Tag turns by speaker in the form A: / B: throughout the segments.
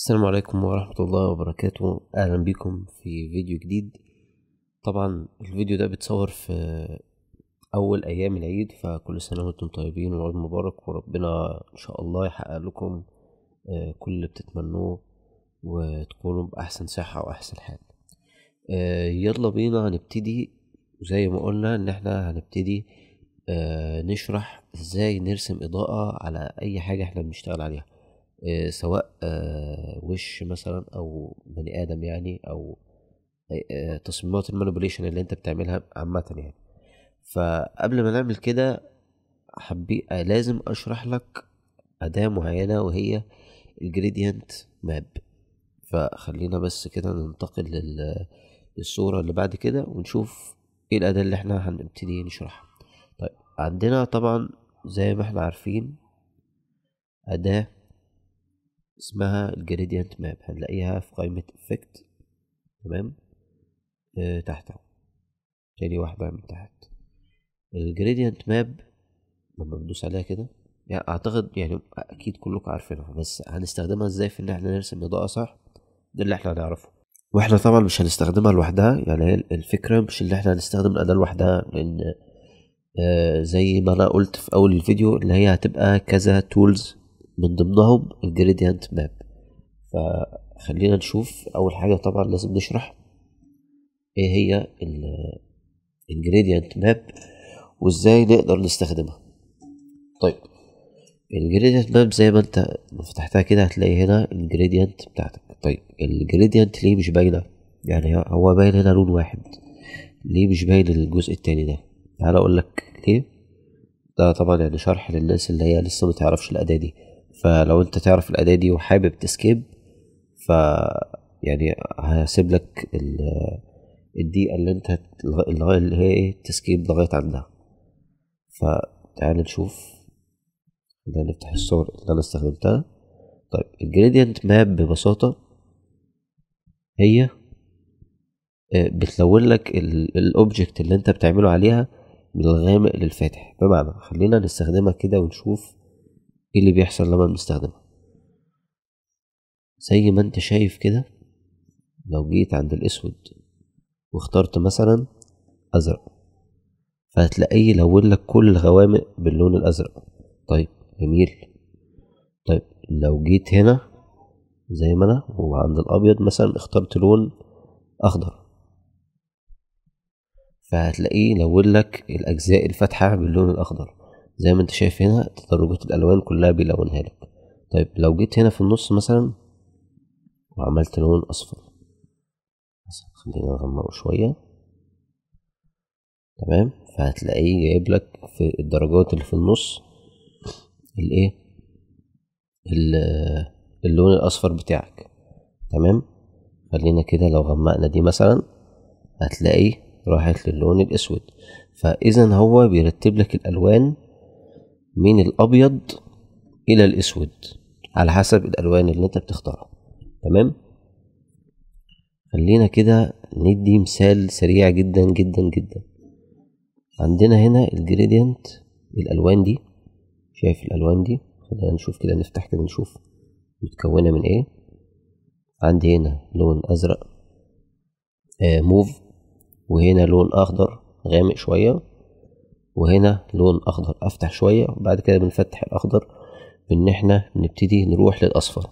A: السلام عليكم ورحمة الله وبركاته. أهلا بكم في فيديو جديد. طبعا الفيديو ده بيتصور في أول أيام العيد، فكل سنة وانتم طيبين وعيد مبارك، وربنا إن شاء الله يحقق لكم كل اللي بتتمنوه وتكونوا بأحسن صحة وأحسن حال. يلا بينا هنبتدي. زي ما قلنا إن احنا هنبتدي نشرح ازاي نرسم إضاءة على أي حاجة احنا بنشتغل عليها، سواء وش مثلا او بني ادم يعني، او تصميمات ال manipulation اللي انت بتعملها عامة يعني. فقبل ما نعمل كده لازم اشرح لك اداة معينة وهي ال gradient map. فخلينا بس كده ننتقل للصورة اللي بعد كده ونشوف ايه الاداة اللي احنا هنبتدي نشرحها. طيب عندنا طبعا زي ما احنا عارفين اداة اسمها ال gradient map، هنلاقيها في قائمة effect، تمام، تحت تاني واحدة من تحت ال gradient map. لما بندوس عليها كده يعني اعتقد يعني اكيد كلكم عارفينها، بس هنستخدمها ازاي في ان احنا نرسم اضاءة صح، ده اللي احنا هنعرفه. واحنا طبعا مش هنستخدمها لوحدها، يعني هي الفكرة مش اللي احنا هنستخدم الاداة لوحدها، لان زي ما انا قلت في اول الفيديو اللي هي هتبقى كذا tools من ضمنهم ال gradient map. فخلينا نشوف. اول حاجة طبعا لازم نشرح ايه هي ال gradient map وازاي نقدر نستخدمها. طيب ال gradient map زي ما انت فتحتها كده هتلاقي هنا ال gradient بتاعتك. طيب ال gradient ليه مش باينة؟ يعني هو باين هنا لون واحد، ليه مش باين الجزء التاني ده؟ تعال اقول لك ليه. ده طبعا يعني شرح للناس اللي هي لسه متعرفش الاداة دي، فلو انت تعرف الاداة دي وحابب ت skip ف يعني هسيب لك الدقيقة اللي انت اللي هي ايه ت skip لغاية عندها. فتعال نشوف، خلينا نفتح الصور اللي انا استخدمتها. طيب ال gradient map ببساطة هي بتلون لك ال object اللي انت بتعمله عليها من الغامق للفاتح. بمعنى خلينا نستخدمها كده ونشوف ايه اللي بيحصل لما بنستخدمها. زي ما انت شايف كده، لو جيت عند الاسود واخترت مثلا ازرق فهتلاقيه لون لك كل الغوامق باللون الازرق. طيب جميل. طيب لو جيت هنا زي ما انا وعند الابيض مثلا اخترت لون اخضر فهتلاقيه لون لك الاجزاء الفاتحة باللون الاخضر. زي ما انت شايف هنا تدرجات الالوان كلها بيلونها لك. طيب لو جيت هنا في النص مثلا وعملت لون اصفر مثلا، خلينا نغمقه شوية، تمام، فهتلاقيه جايب لك في الدرجات اللي في النص الايه اللون الاصفر بتاعك. تمام. خلينا كده لو غمقنا دي مثلا هتلاقيه راحت للون الاسود. فاذا هو بيرتب لك الالوان من الابيض الى الاسود على حسب الالوان اللي انت بتختارها. تمام. خلينا كده ندي مثال سريع جدا جدا جدا. عندنا هنا ال gradient، الالوان دي، شايف الالوان دي؟ خلينا نشوف كده، نفتح كده نشوف متكونه من ايه. عندي هنا لون ازرق موف، وهنا لون اخضر غامق شوية، وهنا لون اخضر افتح شوية، وبعد كده بنفتح الاخضر بان احنا نبتدي نروح للاصفر.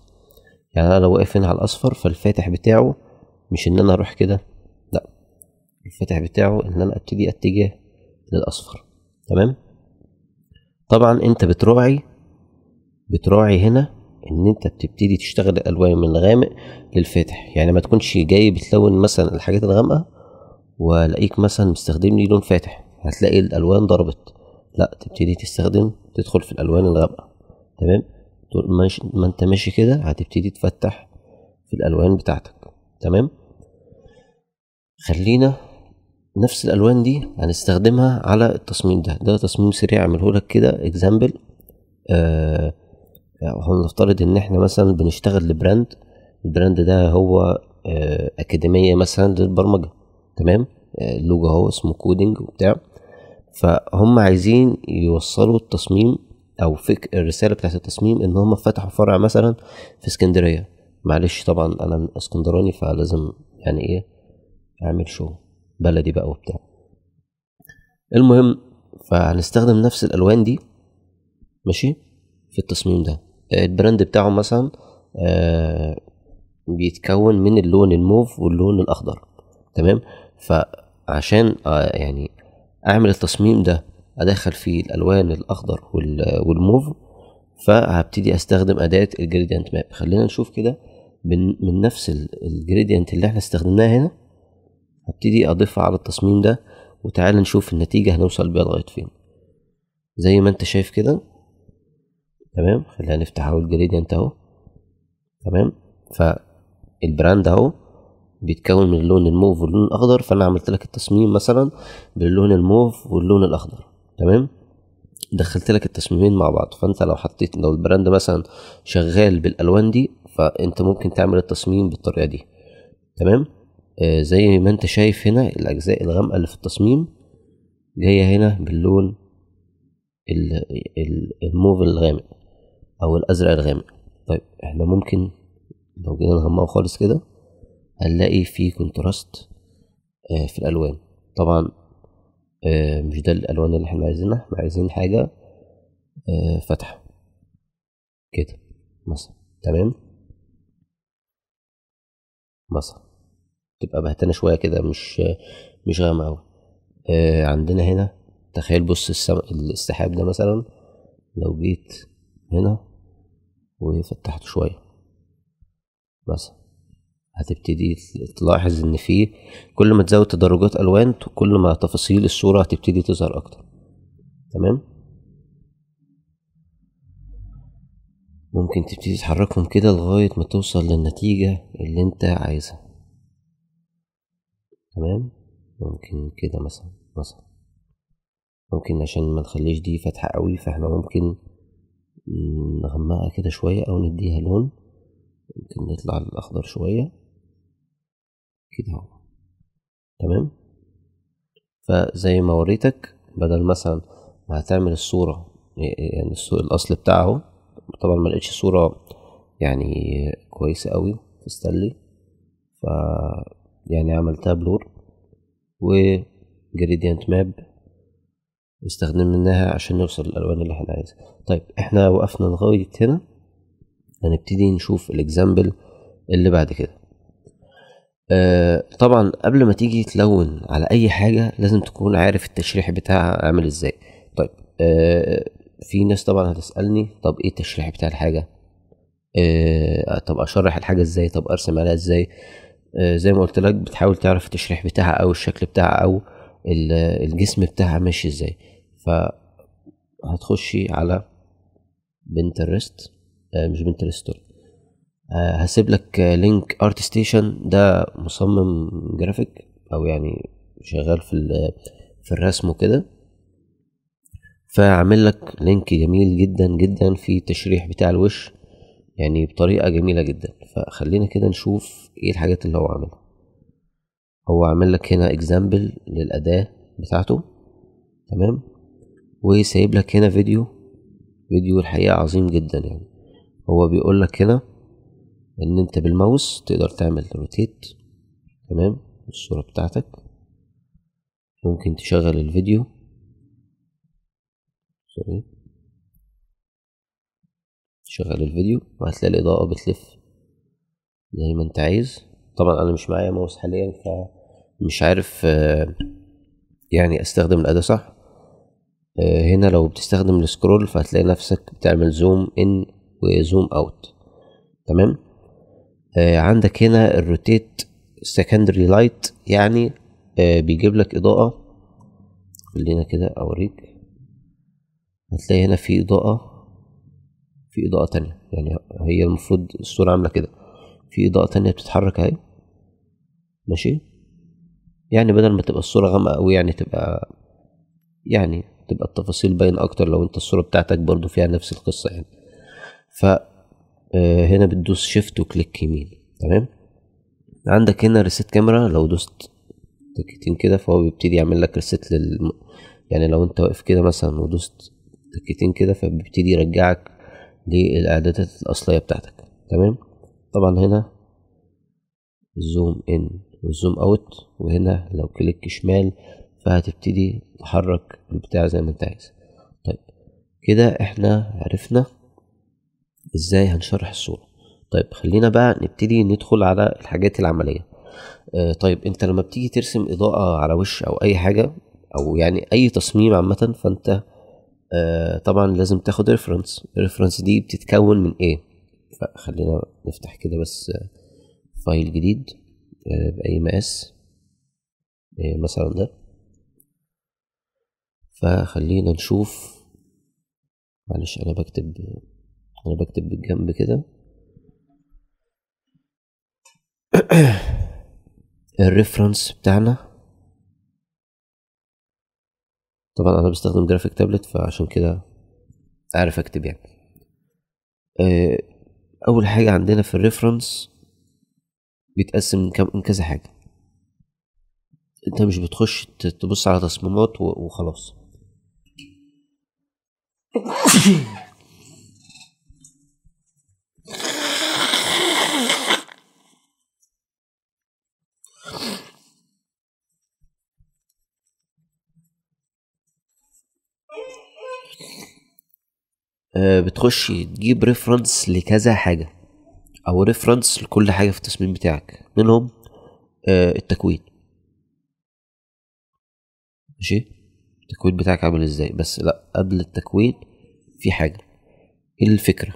A: يعني انا لو واقف هنا على الاصفر فالفاتح بتاعه مش ان انا اروح كده، لا، الفاتح بتاعه ان انا ابتدي اتجه للاصفر. تمام. طبعا انت بتراعي هنا ان انت بتبتدي تشتغل الالوان من الغامق للفاتح، يعني ما تكونش جاي بتلون مثلا الحاجات الغامقه والاقيك مثلا مستخدم لي لون فاتح هتلاقي الالوان ضربت، لا، تبتدي تستخدم تدخل في الالوان الغامقه. تمام. طول ما انت ماشي كده هتبتدي تفتح في الالوان بتاعتك. تمام. خلينا نفس الالوان دي هنستخدمها على التصميم ده. ده تصميم سريع اعمله لك كده example. هنفترض ان احنا مثلا بنشتغل ل brand، ال brand ده هو اكاديمية مثلا للبرمجه. تمام. اللوجو اهو اسمه coding وبتاع، فهم عايزين يوصلوا التصميم او فك الرسالة بتاعت التصميم ان هم فتحوا فرع مثلا في اسكندرية، معلش طبعا انا اسكندراني فلازم يعني ايه اعمل show بلدي بقى وبتاع. المهم فهنستخدم نفس الالوان دي ماشي في التصميم ده. ال brand بتاعه مثلا بيتكون من اللون الموف واللون الاخضر، تمام. فعشان يعني اعمل التصميم ده ادخل فيه الالوان الاخضر والموف، فهبتدي استخدم اداة ال gradient map. خلينا نشوف كده من نفس ال gradient اللي احنا استخدمناها هنا هبتدي اضيفها على التصميم ده، وتعال نشوف النتيجة هنوصل بيها لغاية فين. زي ما انت شايف كده، تمام. خلينا نفتح اهو ال gradient اهو، تمام. فال brand اهو بيتكون من اللون الموف واللون الاخضر، فانا عملت لك التصميم مثلا باللون الموف واللون الاخضر، تمام. دخلت لك التصميمين مع بعض. فانت لو حطيت، لو ال brand مثلا شغال بالالوان دي، فانت ممكن تعمل التصميم بالطريقة دي، تمام. زي ما انت شايف هنا الاجزاء الغامقه اللي في التصميم جاية هنا باللون الموف الغامق او الازرق الغامق. طيب احنا ممكن لو جينا نغمقه خالص كده هنلاقي فيه contrast في الالوان. طبعا مش ده الالوان اللي احنا عايزينها، احنا عايزين حاجة فاتحة كده مثلا، تمام. مثلا تبقى بهتانه شوية كده، مش غامقه قوي. عندنا هنا تخيل، بص السحاب ده مثلا لو جيت هنا وفتحته شوية مثلا، هتبتدي تلاحظ ان فيه كل ما تزود تدرجات الوان كل ما تفاصيل الصورة هتبتدي تظهر اكتر، تمام. ممكن تبتدي تحركهم كده لغاية ما توصل للنتيجة اللي انت عايزها، تمام. ممكن كده مثلا ممكن عشان ما نخليش دي فاتحة قوي فاحنا ممكن نغمقها كده شوية او نديها لون، ممكن نطلع للاخضر شوية كده اهو، تمام. فزي ما وريتك بدل مثلا ما هتعمل الصورة يعني الاصل بتاعه اهو، طبعا ما لقيتش صورة يعني كويسة قوي في ستانلي، ف يعني عملتها blur و gradient map استخدمناها عشان نوصل للالوان اللي احنا عايزها. طيب احنا وقفنا لغاية هنا، هنبتدي نشوف ال example اللي بعد كده. طبعا قبل ما تيجي تلون على اي حاجة لازم تكون عارف التشريح بتاعها عامل ازاي. طيب في ناس طبعا هتسألني طب ايه التشريح بتاع الحاجة، طب اشرح الحاجة ازاي، طب ارسم عليها ازاي. زي ما قلت لك بتحاول تعرف التشريح بتاعها او الشكل بتاعها او الجسم بتاعها ماشي ازاي. فهتخشي على Pinterest، مش Pinterest، هسيب لك link ArtStation، ده مصمم جرافيك او يعني شغال في الرسم وكده، فعامل لك link جميل جدا جدا في التشريح بتاع الوش يعني بطريقة جميلة جدا. فخلينا كده نشوف ايه الحاجات اللي هو عاملها. هو عامل لك هنا example للأداة بتاعته، تمام، وسايب لك هنا فيديو الحقيقة عظيم جدا. يعني هو بيقول لك هنا ان انت بالماوس تقدر تعمل rotate، تمام، الصورة بتاعتك، ممكن تشغل الفيديو، sorry، تشغل الفيديو وهتلاقي الإضاءة بتلف زي ما انت عايز. طبعا انا مش معايا ماوس حاليا فمش عارف يعني استخدم الأداة صح. هنا لو بتستخدم ال scroll فهتلاقي نفسك بتعمل zoom in و zoom out، تمام. عندك هنا ال rotate secondary light، يعني بيجيب لك إضاءة. خلينا كده أوريك، هتلاقي هنا في إضاءة، في إضاءة تانية، يعني هي المفروض الصورة عاملة كده، في إضاءة تانية بتتحرك أهي، ماشي. يعني بدل ما تبقى الصورة غامقة أوي يعني تبقى التفاصيل باينة أكتر لو أنت الصورة بتاعتك برضو فيها نفس القصة يعني. ف هنا بتدوس shift و click يمين، تمام. عندك هنا reset camera، لو دوست تكتين كده فهو بيبتدي يعمل لك reset يعني لو انت واقف كده مثلا ودوست تكتين كده فبيبتدي يرجعك للاعدادات الاصلية بتاعتك، تمام. طبعا هنا zoom in وال zoom out، وهنا لو click شمال فهتبتدي تحرك البتاع زي ما انت عايز. طيب كده احنا عرفنا ازاي هنشرح الصورة. طيب خلينا بقى نبتدي ندخل على الحاجات العملية. طيب انت لما بتيجي ترسم اضاءة على وش او اي حاجة او يعني اي تصميم عامة، فانت طبعا لازم تاخد reference. ال reference دي بتتكون من ايه؟ فخلينا نفتح كده بس file جديد بأي مقاس مثلا ده. فخلينا نشوف، معلش انا بكتب بالجنب كده. ال reference بتاعنا طبعا انا بستخدم graphic tablet فعشان كده عارف اكتب يعني. اول حاجة عندنا في ال reference بيتقسم من كذا حاجة. انت مش بتخش تبص على تصميمات وخلاص. بتخش تجيب reference لكذا حاجة او reference لكل حاجة في التصميم بتاعك، منهم التكوين. ماشي، التكوين بتاعك عامل ازاي. بس لا، قبل التكوين في حاجة، الفكرة.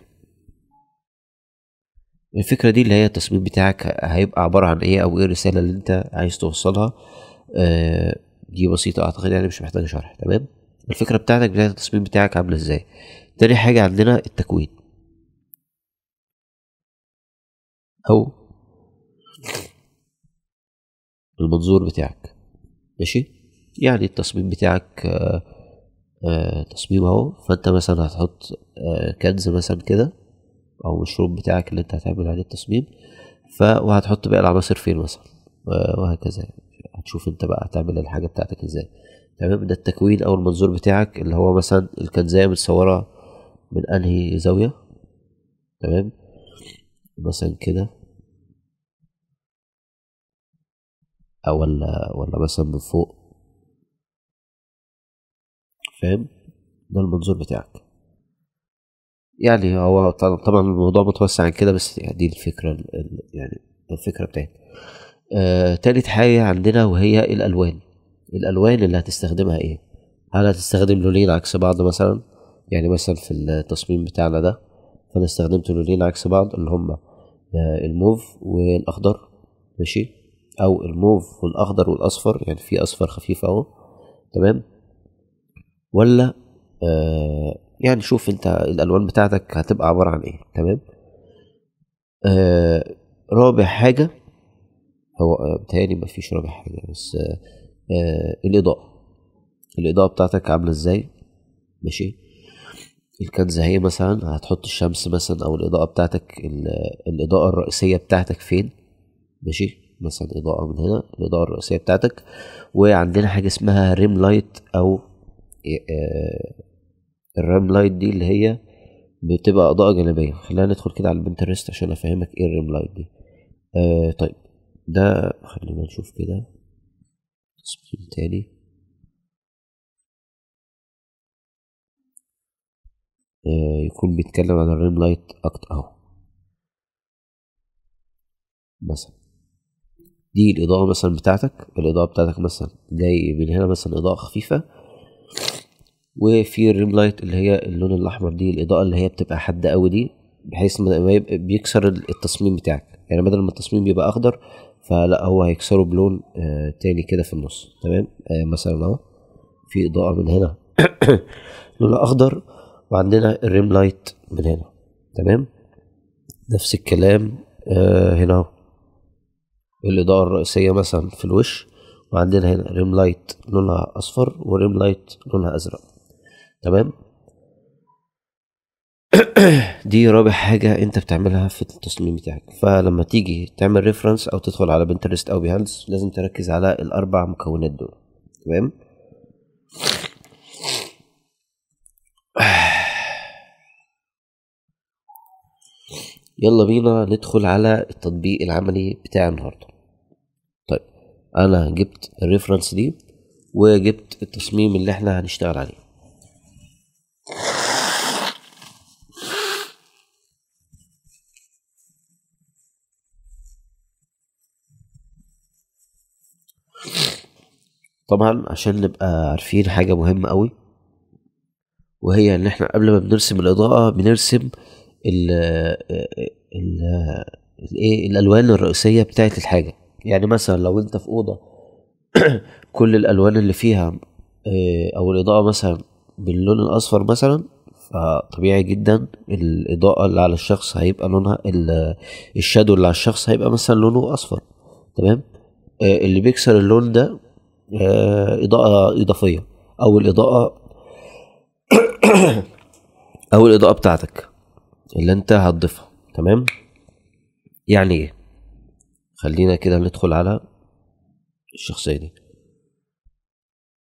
A: الفكرة دي اللي هي التصميم بتاعك هيبقى عبارة عن ايه، او ايه الرسالة اللي انت عايز توصلها. دي بسيطة اعتقد يعني مش محتاجة شرح. تمام، الفكرة بتاعتك بتاعت التصميم بتاعك عاملة ازاي. تاني حاجة عندنا التكوين او المنظور بتاعك. ماشي، يعني التصميم بتاعك تصميم اهو، فانت مثلا هتحط كنز مثلا كده او المشروب بتاعك اللي انت هتعمل عليه التصميم، وهتحط بقى العناصر فين مثلا وهكذا. هتشوف انت بقى هتعمل الحاجة بتاعتك ازاي. تمام، ده التكوين او المنظور بتاعك اللي هو مثلا الكنزاية متصورة من انهي زاوية. تمام، مثلا كده او ولا مثلا من فوق. فاهم؟ ده المنظور بتاعك. يعني هو طبعا الموضوع متوسع عن كده، بس دي الفكرة، يعني الفكرة بتاعتي. تالت حاجة عندنا وهي الألوان. الألوان اللي هتستخدمها ايه؟ هل هتستخدم لونين عكس بعض مثلا؟ يعني مثلا في التصميم بتاعنا ده فأنا استخدمت لونين عكس بعض اللي هما الموف والأخضر. ماشي، أو الموف والأخضر والأصفر، يعني في أصفر خفيف أهو. تمام، ولا يعني شوف انت الألوان بتاعتك هتبقى عبارة عن ايه. تمام. رابع حاجة، هو بتهيألي مفيش رابع حاجة، بس الإضاءة. الإضاءة بتاعتك عاملة ازاي. ماشي، الكنزة هي مثلا هتحط الشمس مثلا، أو الإضاءة بتاعتك، الإضاءة الرئيسية بتاعتك فين. ماشي، مثلا إضاءة من هنا، الإضاءة الرئيسية بتاعتك. وعندنا حاجة اسمها rim light، أو ال rim light دي اللي هي بتبقى إضاءة جانبية. خلينا ندخل كده على ال Pinterest عشان أفهمك ايه ال rim light دي. طيب ده خلينا نشوف كده تصميم تاني. يكون بيتكلم عن ال rim light اكتر اهو. مثلا دي الاضاءة مثلا بتاعتك، الاضاءة بتاعتك مثلا جاي من هنا مثلا اضاءة خفيفة، وفي ال rim light اللي هي اللون الاحمر دي الاضاءة اللي هي بتبقى حادة قوي دي، بحيث ما يبقى بيكسر التصميم بتاعك. يعني بدل ما التصميم بيبقى اخضر فلا هو هيكسره بلون تاني كده في النص. تمام، مثلا اهو في اضاءة من هنا لون اخضر، وعندنا ال rim light من هنا. تمام، نفس الكلام هنا اهو الاضاءة الرئيسية مثلا في الوش، وعندنا هنا rim light لونها اصفر و rim light لونها ازرق. تمام، دي رابع حاجة انت بتعملها في التصميم بتاعك. فلما تيجي تعمل reference او تدخل على Pinterest او Behance لازم تركز على الاربع مكونات دول. تمام، يلا بينا ندخل على التطبيق العملي بتاع النهارده. طيب انا جبت ال reference دي وجبت التصميم اللي احنا هنشتغل عليه. طبعا عشان نبقى عارفين حاجة مهمة قوي، وهي ان احنا قبل ما بنرسم الاضاءة بنرسم ال ال الايه الالوان الرئيسية بتاعت الحاجة. يعني مثلا لو انت في اوضة كل الالوان اللي فيها او الاضاءة مثلا باللون الاصفر مثلا، فطبيعي جدا الاضاءة اللي على الشخص هيبقى لونها ال shadow اللي على الشخص هيبقى مثلا لونه اصفر. تمام. اللي بيكسر اللون ده اضاءة اضافية او الاضاءة او الاضاءة بتاعتك اللي انت هتضيفها. تمام. يعني ايه؟ خلينا كده ندخل على الشخصية دي.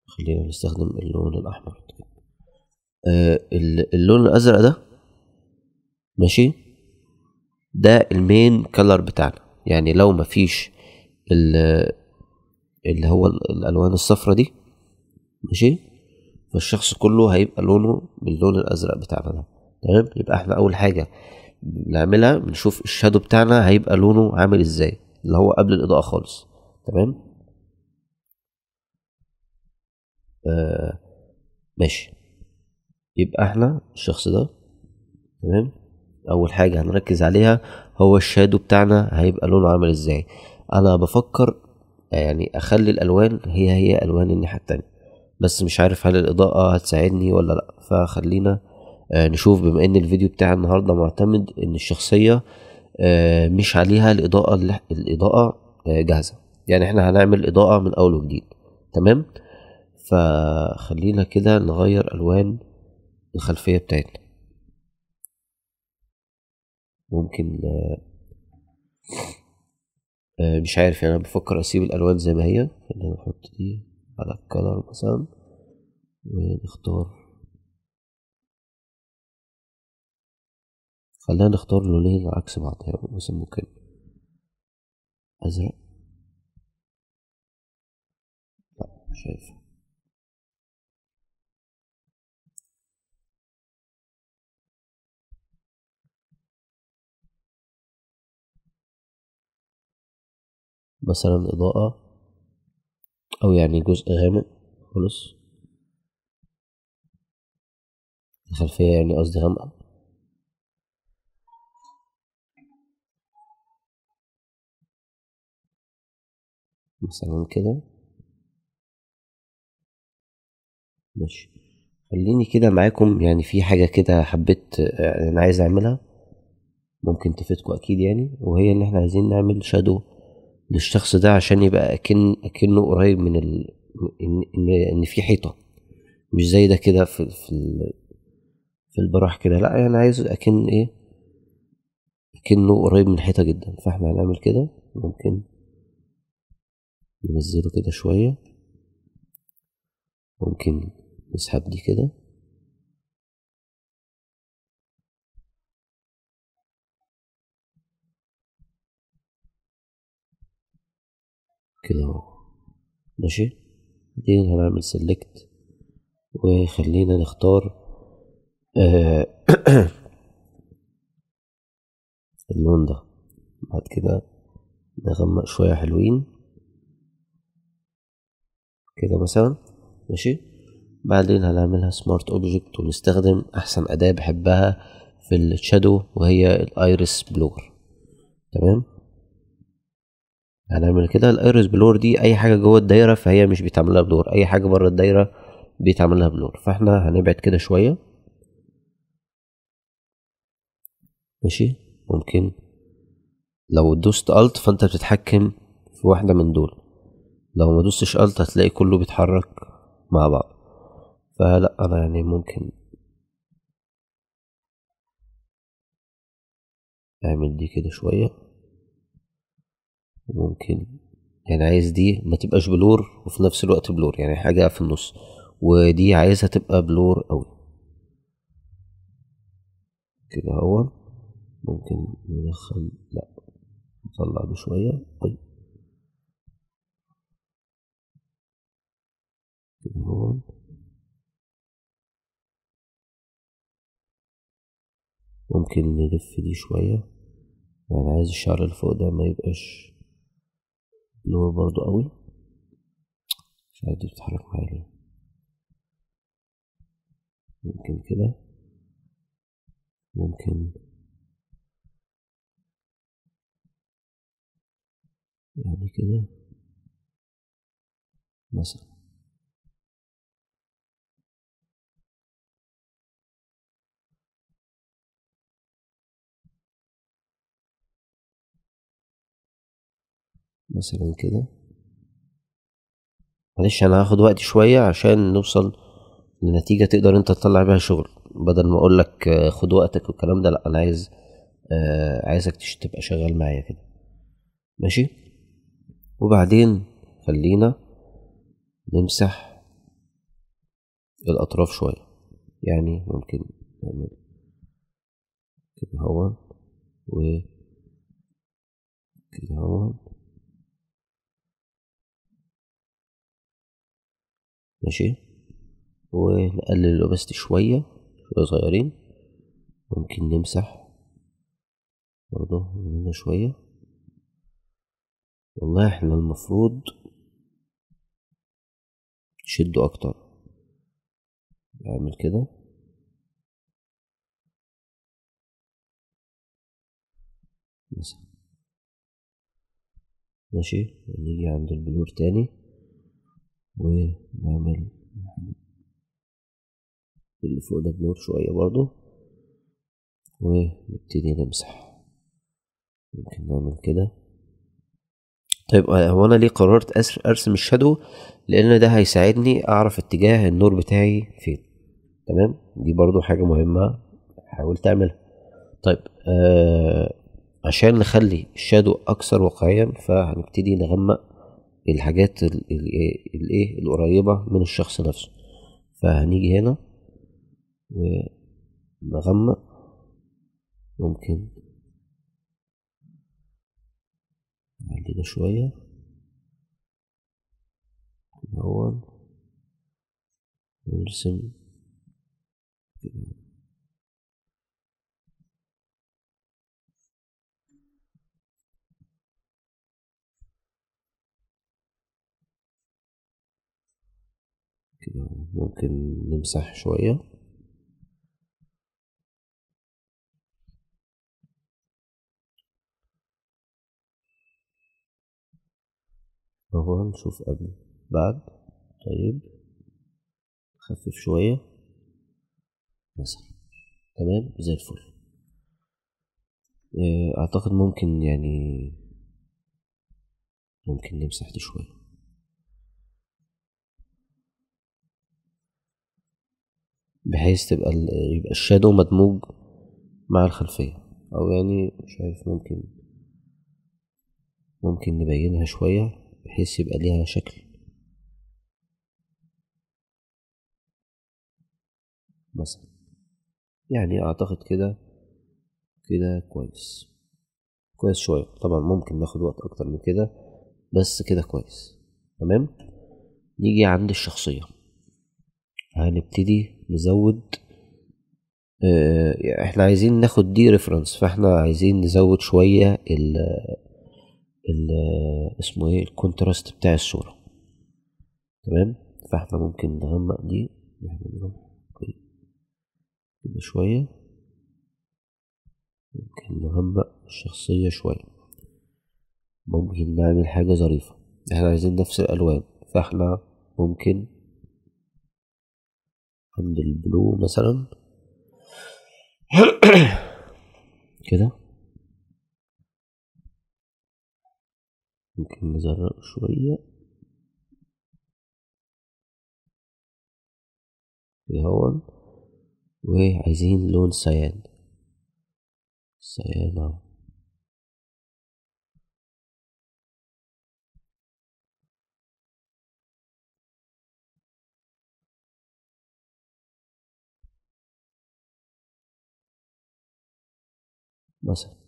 A: خلينا نستخدم اللون الاحمر. اللون الازرق ده ماشي، ده ال main color بتاعنا. يعني لو مفيش اللي هو الالوان الصفرة دي ماشي، فالشخص كله هيبقى لونه باللون الازرق بتاعنا ده. تمام. يبقى احنا اول حاجة بنعملها بنشوف ال shadow بتاعنا هيبقى لونه عامل ازاي، اللي هو قبل الاضاءة خالص. تمام. ماشي. يبقى احنا الشخص ده تمام، اول حاجة هنركز عليها هو ال shadow بتاعنا هيبقى لونه عامل ازاي. انا بفكر يعني اخلي الالوان هي هي الوان الناحية التانية، بس مش عارف هل الاضاءة هتساعدني ولا لا. فخلينا نشوف، بما ان الفيديو بتاع النهاردة معتمد ان الشخصية مش عليها الاضاءة، الاضاءة جاهزة، يعني احنا هنعمل اضاءة من اول وجديد. تمام. فخلينا كده نغير الوان الخلفية بتاعتنا. ممكن مش عارف، يعني انا بفكر اسيب الالوان زي ما هي. خلينا نحط دي على ال color مثلا ونختار، خلينا نختار لونين عكس بعض. يعني مثلا ممكن ازرق، لا مش عارف، مثلا اضاءة او يعني جزء غامق خالص، الخلفية يعني قصدي غامقة. مثلا كده ماشي. خليني كده معاكم، يعني في حاجة كده حبيت انا عايز اعملها ممكن تفيدكم اكيد يعني، وهي ان احنا عايزين نعمل shadow للشخص ده عشان يبقى اكنه قريب من ان في حيطة، مش زي ده كده في البراح كده، لا يعني عايز اكن ايه، اكنه قريب من الحيطة جدا. فاحنا هنعمل كده، ممكن ننزله كده شوية، ممكن نسحب دي كده، كده اهو ماشي. بعدين هنعمل select وخلينا نختار اللون ده. بعد كده نغمق شوية حلوين كده مثلا ماشي. بعدين هنعملها smart object ونستخدم احسن اداة بحبها في ال shadow وهي ال iris blur. تمام. هنعمل كده ال iris blur دي اي حاجة جوه الدايرة فهي مش بيتعملها blur، اي حاجة بره الدايرة بيتعملها blur. فاحنا هنبعد كده شوية ماشي. ممكن لو دوست Alt فانت بتتحكم في واحدة من دول، لو ما دوستش Alt هتلاقي كله بيتحرك مع بعض. فلا انا يعني ممكن اعمل دي كده شوية، ممكن يعني عايز دي ما تبقاش blur وفي نفس الوقت blur، يعني حاجة في النص، ودي عايزها تبقى blur قوي كده اهو. ممكن ندخل، لا نطلع ده شوية. طيب كده هو. ممكن نلف دي شوية، يعني عايز الشعر اللي فوق ده ما يبقاش blur برضو قوي. مش عارف دي بتتحرك معايا ليه. ممكن كده، ممكن يعني كده مثلا. مثلا كده. معلش انا هاخد وقت شوية عشان نوصل لنتيجة تقدر انت تطلع بيها شغل، بدل ما اقولك خد وقتك والكلام ده. لا انا عايز عايزك تبقى شغال معايا كده، ماشي. وبعدين خلينا نمسح الاطراف شوية، يعني ممكن نعمل كده هون و كده هون، ماشي. ونقلل الاوباستي شوية، شوية صغيرين. ممكن نمسح برضه من هنا شوية. والله احنا المفروض نشده اكتر، نعمل كده مثلا، ماشي. نيجي عند البلور تاني ونعمل اللي فوق ده بلور شوية برضو، ونبتدي نمسح. ممكن نعمل كده. طيب هو انا ليه قررت ارسم الشادو؟ لان ده هيساعدني اعرف اتجاه النور بتاعي فين، تمام. دي برضو حاجة مهمة حاول تعملها. طيب عشان نخلي ال shadow اكثر واقعيا، فهنبتدي نغمق الحاجات الايه القريبة من الشخص نفسه. فهنيجي هنا ونغمق، ممكن نعلي ده شوية الأول، ونرسم كده. كده ممكن نمسح شوية. اهو نشوف قبل بعد. طيب خفف شوية مثلا، تمام زي الفل. اعتقد ممكن يعني ممكن نمسح دي شوية. بحيث تبقى يبقى الشادو مدموج مع الخلفية، او يعني مش عارف، ممكن نبينها شوية بحيث يبقى ليها شكل مثلا. يعني اعتقد كده كده كويس، كويس شوية. طبعا ممكن ناخد وقت اكتر من كده، بس كده كويس، تمام. نيجي عند الشخصية، هنبتدي نزود. احنا عايزين ناخد دي reference، فاحنا عايزين نزود شوية ال اسمه ايه، ال contrast بتاع الصورة، تمام. فاحنا ممكن نغمق دي، احنا نروح كده شوية، ممكن نغمق الشخصية شوية. ممكن نعمل حاجة ظريفة، احنا عايزين نفس الألوان، فاحنا ممكن عند ال blue مثلا كده، ممكن نزرق شوية كده هون. وعايزين لون cyan، cyan اهو. مثلا.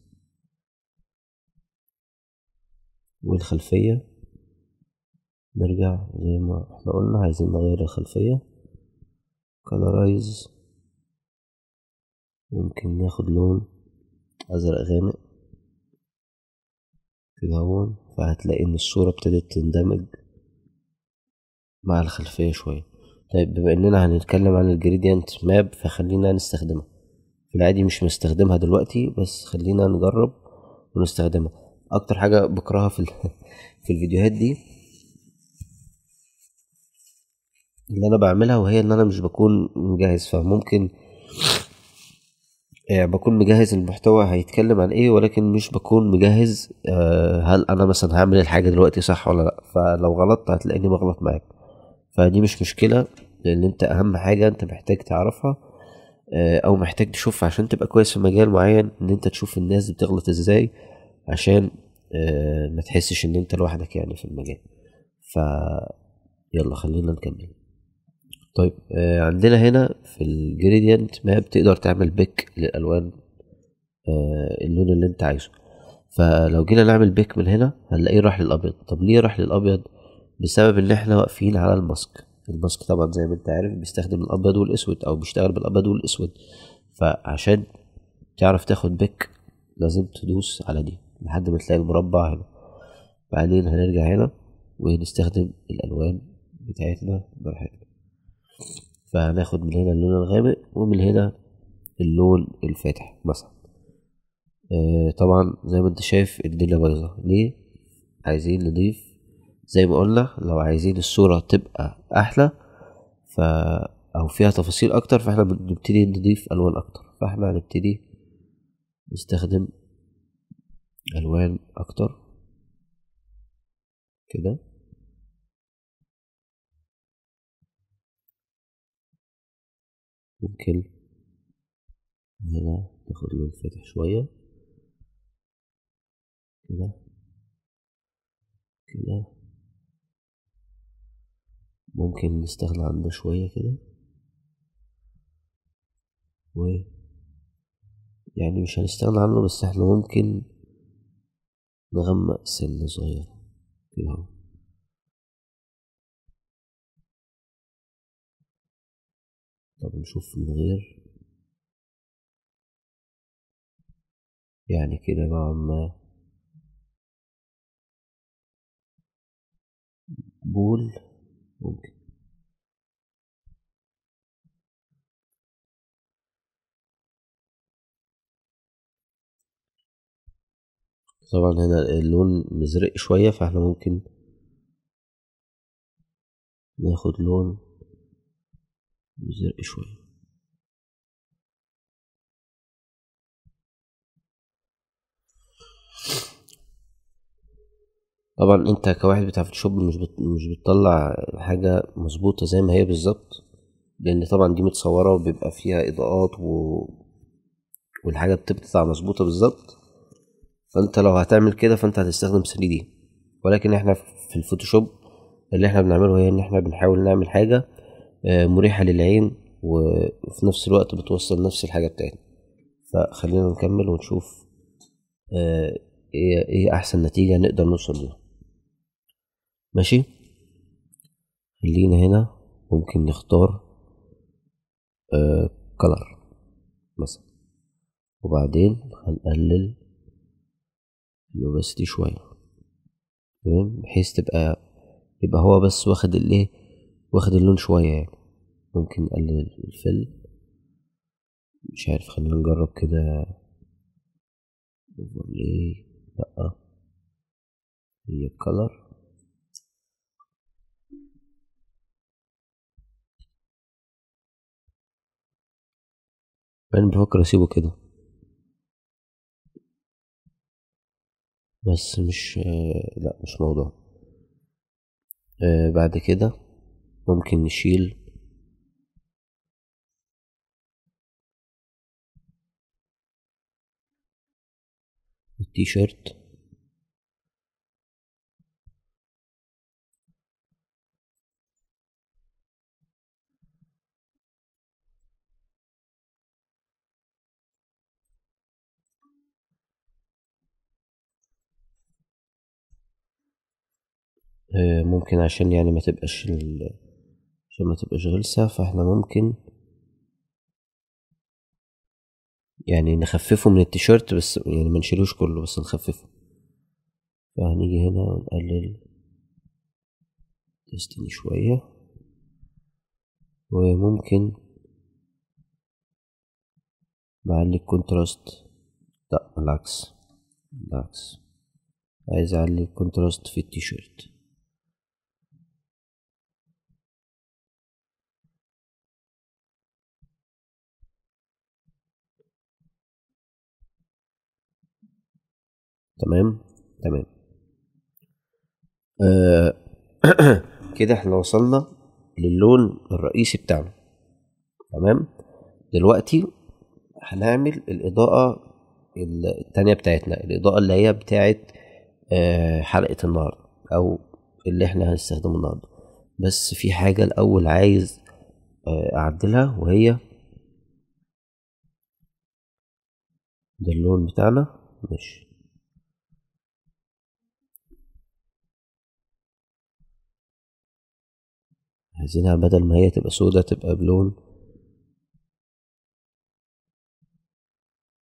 A: والخلفية نرجع زي ما احنا قلنا عايزين نغير الخلفية، colorize، ممكن ناخد لون ازرق غامق كده اهو، فهتلاقي ان الصورة ابتدت تندمج مع الخلفية شوية. طيب بما اننا هنتكلم عن ال gradient map فخلينا نستخدمها. في العادي مش مستخدمها دلوقتي، بس خلينا نجرب ونستخدمها. اكتر حاجة بكرهها في الفيديوهات دي اللي انا بعملها، وهي ان انا مش بكون مجهز، فممكن يعني بكون مجهز المحتوى هيتكلم عن ايه، ولكن مش بكون مجهز هل انا مثلا هعمل الحاجة دلوقتي صح ولا لا. فلو غلطت هتلاقيني بغلط معاك، فدي مش مشكلة، لان انت اهم حاجة انت محتاج تعرفها او محتاج تشوفها عشان تبقى كويس في مجال معين، ان انت تشوف الناس بتغلط ازاي عشان ما تحسش ان انت لوحدك يعني في المجال. ف يلا خلينا نكمل. طيب عندنا هنا في ال gradient map تقدر تعمل pick للالوان، اللون اللي انت عايزه. فلو جينا نعمل pick من هنا هنلاقيه راح للابيض. طب ليه راح للابيض؟ بسبب ان احنا واقفين على ال mask. ال mask طبعا زي ما انت عارف بيستخدم الابيض والاسود، او بيشتغل بالابيض والاسود. فعشان تعرف تاخد pick لازم تدوس على دي لحد ما تلاقي المربع هنا. بعدين هنرجع هنا ونستخدم الالوان بتاعتنا براحتنا. فهناخد من هنا اللون الغامق ومن هنا اللون الفاتح مثلا. طبعا زي ما انت شايف الدنيا بايظه. ليه؟ عايزين نضيف زي ما قلنا، لو عايزين الصورة تبقى احلى او فيها تفاصيل اكتر، فاحنا بنبتدي نضيف الوان اكتر. فاحنا هنبتدي نستخدم الوان اكتر كده. ممكن هنا ناخد لون فاتح شوية كده كده، ممكن نستغنى عن ده شوية كده، و يعني مش هنستغنى عنه، بس احنا ممكن نغمق سنة صغيرة كده اهو. طب نشوف من غير، يعني كده نوعا ما بول ممكن. طبعا هنا اللون مزرق شوية، فاحنا ممكن ناخد لون مزرق شوية. طبعا انت كواحد بتاع فوتوشوب مش بتطلع حاجة مظبوطة زي ما هي بالظبط، لان طبعا دي متصورة وبيبقى فيها اضاءات والحاجة بتطلع مظبوطة بالظبط. فانت لو هتعمل كده فانت هتستخدم 3D، ولكن احنا في الفوتوشوب اللي احنا بنعمله هي ان احنا بنحاول نعمل حاجة مريحة للعين وفي نفس الوقت بتوصل نفس الحاجة بتاعتنا. فخلينا نكمل ونشوف ايه احسن نتيجة نقدر نوصل ليها. ماشي، خلينا هنا ممكن نختار color مثلا، وبعدين هنقلل ال opacity شوية، تمام، بحيث يبقى هو بس واخد الايه، واخد اللون شوية يعني. ممكن نقلل ال fill، مش عارف، خلينا نجرب كده. overlay، لأ هي color. انا بفكر اسيبه كده بس مش لا مش موضوع. بعد كده ممكن نشيل التيشيرت، ممكن عشان يعني ما تبقاش عشان ما تبقاش غلسة، فاحنا ممكن يعني نخففه من التيشيرت بس، يعني ما نشيلوش كله بس نخففه. فهنيجي هنا ونقلل ديستني شوية، وممكن نعلي ال contrast، لا العكس، العكس، عايز اعلي ال contrast في التيشيرت. تمام تمام. كده احنا وصلنا للون الرئيسي بتاعنا. تمام، دلوقتي هنعمل الإضاءة التانية بتاعتنا، الإضاءة اللي هي بتاعت حلقة النهاردة أو اللي احنا هنستخدمه النهاردة. بس في حاجة الأول عايز أعدلها، وهي ده اللون بتاعنا. ماشي، عايزينها بدل ما هي تبقى سودا تبقى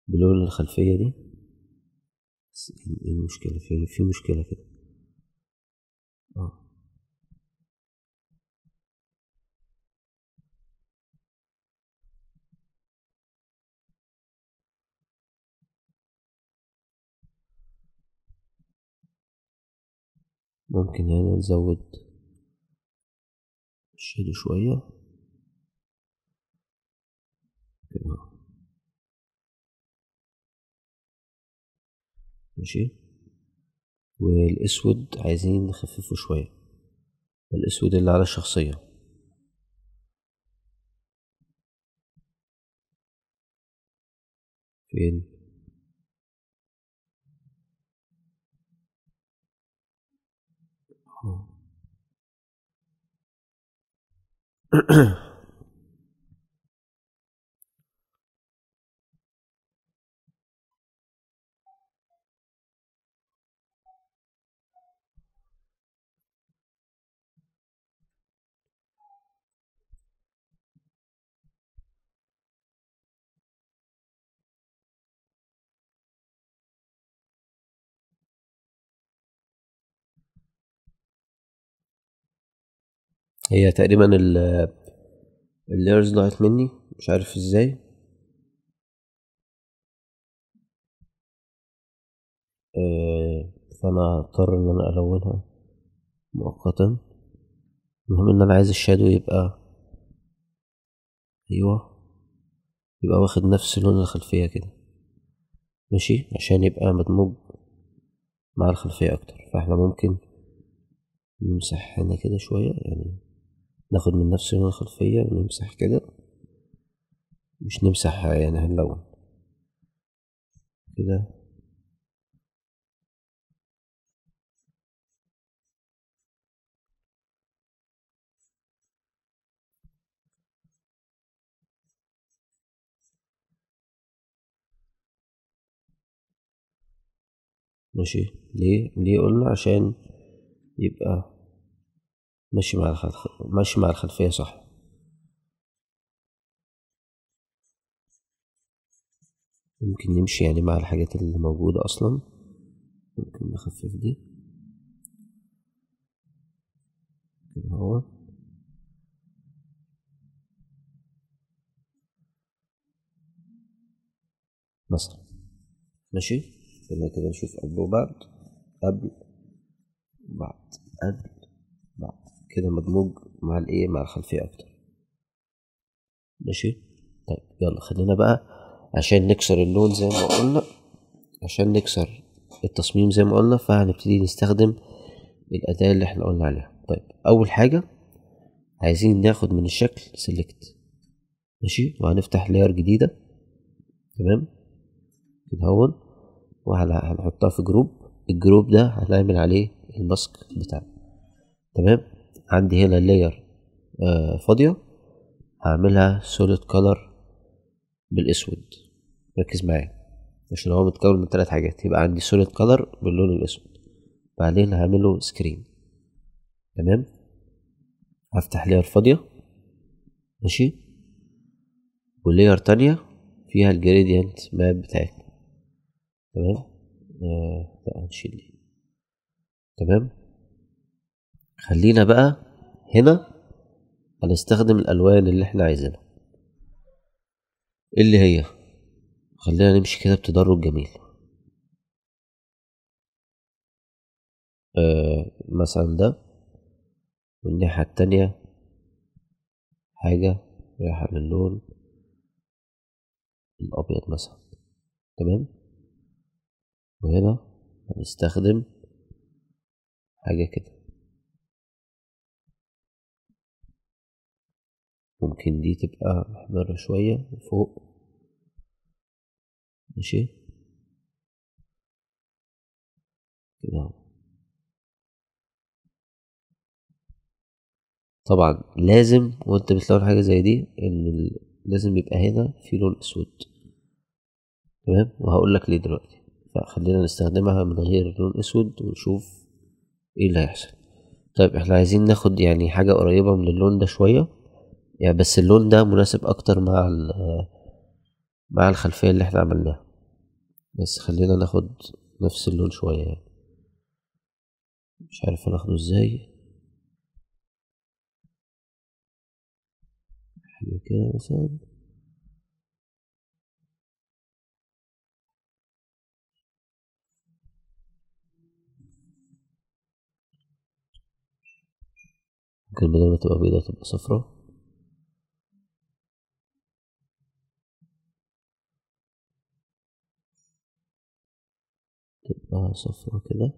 A: بلون الخلفية دي. بس ايه المشكلة؟ في مشكلة كده. ممكن هنا نزود الشادو شوية كده. ماشي، والاسود عايزين نخففه شوية، الاسود اللي على الشخصية. فين؟ هي تقريبا ال layers ضاعت مني، مش عارف ازاي. فانا هضطر ان انا الونها مؤقتا. المهم ان انا عايز ال shadow يبقى، ايوه، يبقى واخد نفس لون الخلفية كده. ماشي، عشان يبقى مدموج مع الخلفية اكتر. فاحنا ممكن نمسح هنا كده شوية، يعني ناخد من نفس لون الخلفية ونمسح كده، مش نمسح يعني هنلون كده. ماشي، ليه قلنا؟ عشان يبقى ماشي مع ماشي مع الخلفية، صح. ممكن نمشي يعني مع الحاجات اللي موجودة أصلا. ممكن نخفف دي كده اهو. مثلا ماشي، خلينا كده نشوف قبل وبعد، قبل بعد، قبل بعد، كده مدموج مع الايه، مع الخلفية اكتر. ماشي، طيب يلا خلينا بقى عشان نكسر اللون زي ما قلنا، عشان نكسر التصميم زي ما قلنا، فهنبتدي نستخدم الأداة اللي احنا قلنا عليها. طيب أول حاجة عايزين ناخد من الشكل select. ماشي، وهنفتح layer جديدة. تمام كده اهو، وهنحطها في group. ال group ده هنعمل عليه ال mask بتاعنا. تمام، عندي هنا layer فاضية، هعملها solid color بالاسود. ركز معايا عشان هو متكون من 3 حاجات، يبقى عندي solid color باللون الاسود، بعدين هعمله screen. تمام، هفتح layer فاضية، ماشي، و layer تانية فيها ال gradient map بتاعتنا. تمام، لا هنشيل دي. تمام، خلينا بقى هنا هنستخدم الالوان اللي احنا عايزينها، اللي هي خلينا نمشي كده بتدرج جميل. مثلا ده، والناحية التانية حاجة رايحة للون الأبيض مثلا. تمام، وهنا هنستخدم حاجة كده، ممكن دي تبقى محمرة شوية فوق، ماشي كده. طبعا لازم وانت بتلون حاجة زي دي ان لازم يبقى هنا في لون اسود. تمام، وهقول لك ليه دلوقتي. فخلينا نستخدمها من غير لون اسود ونشوف ايه اللي هيحصل. طيب احنا عايزين ناخد يعني حاجة قريبة من اللون ده شوية يعني، بس اللون ده مناسب اكتر مع الخلفية اللي احنا عملناها، بس خلينا ناخد نفس اللون شوية يعني. مش عارف هناخده ازاي، حاجة كده مثلا. ممكن بدل ما تبقى بيضة تبقى صفرا. تبقى صفرا كده.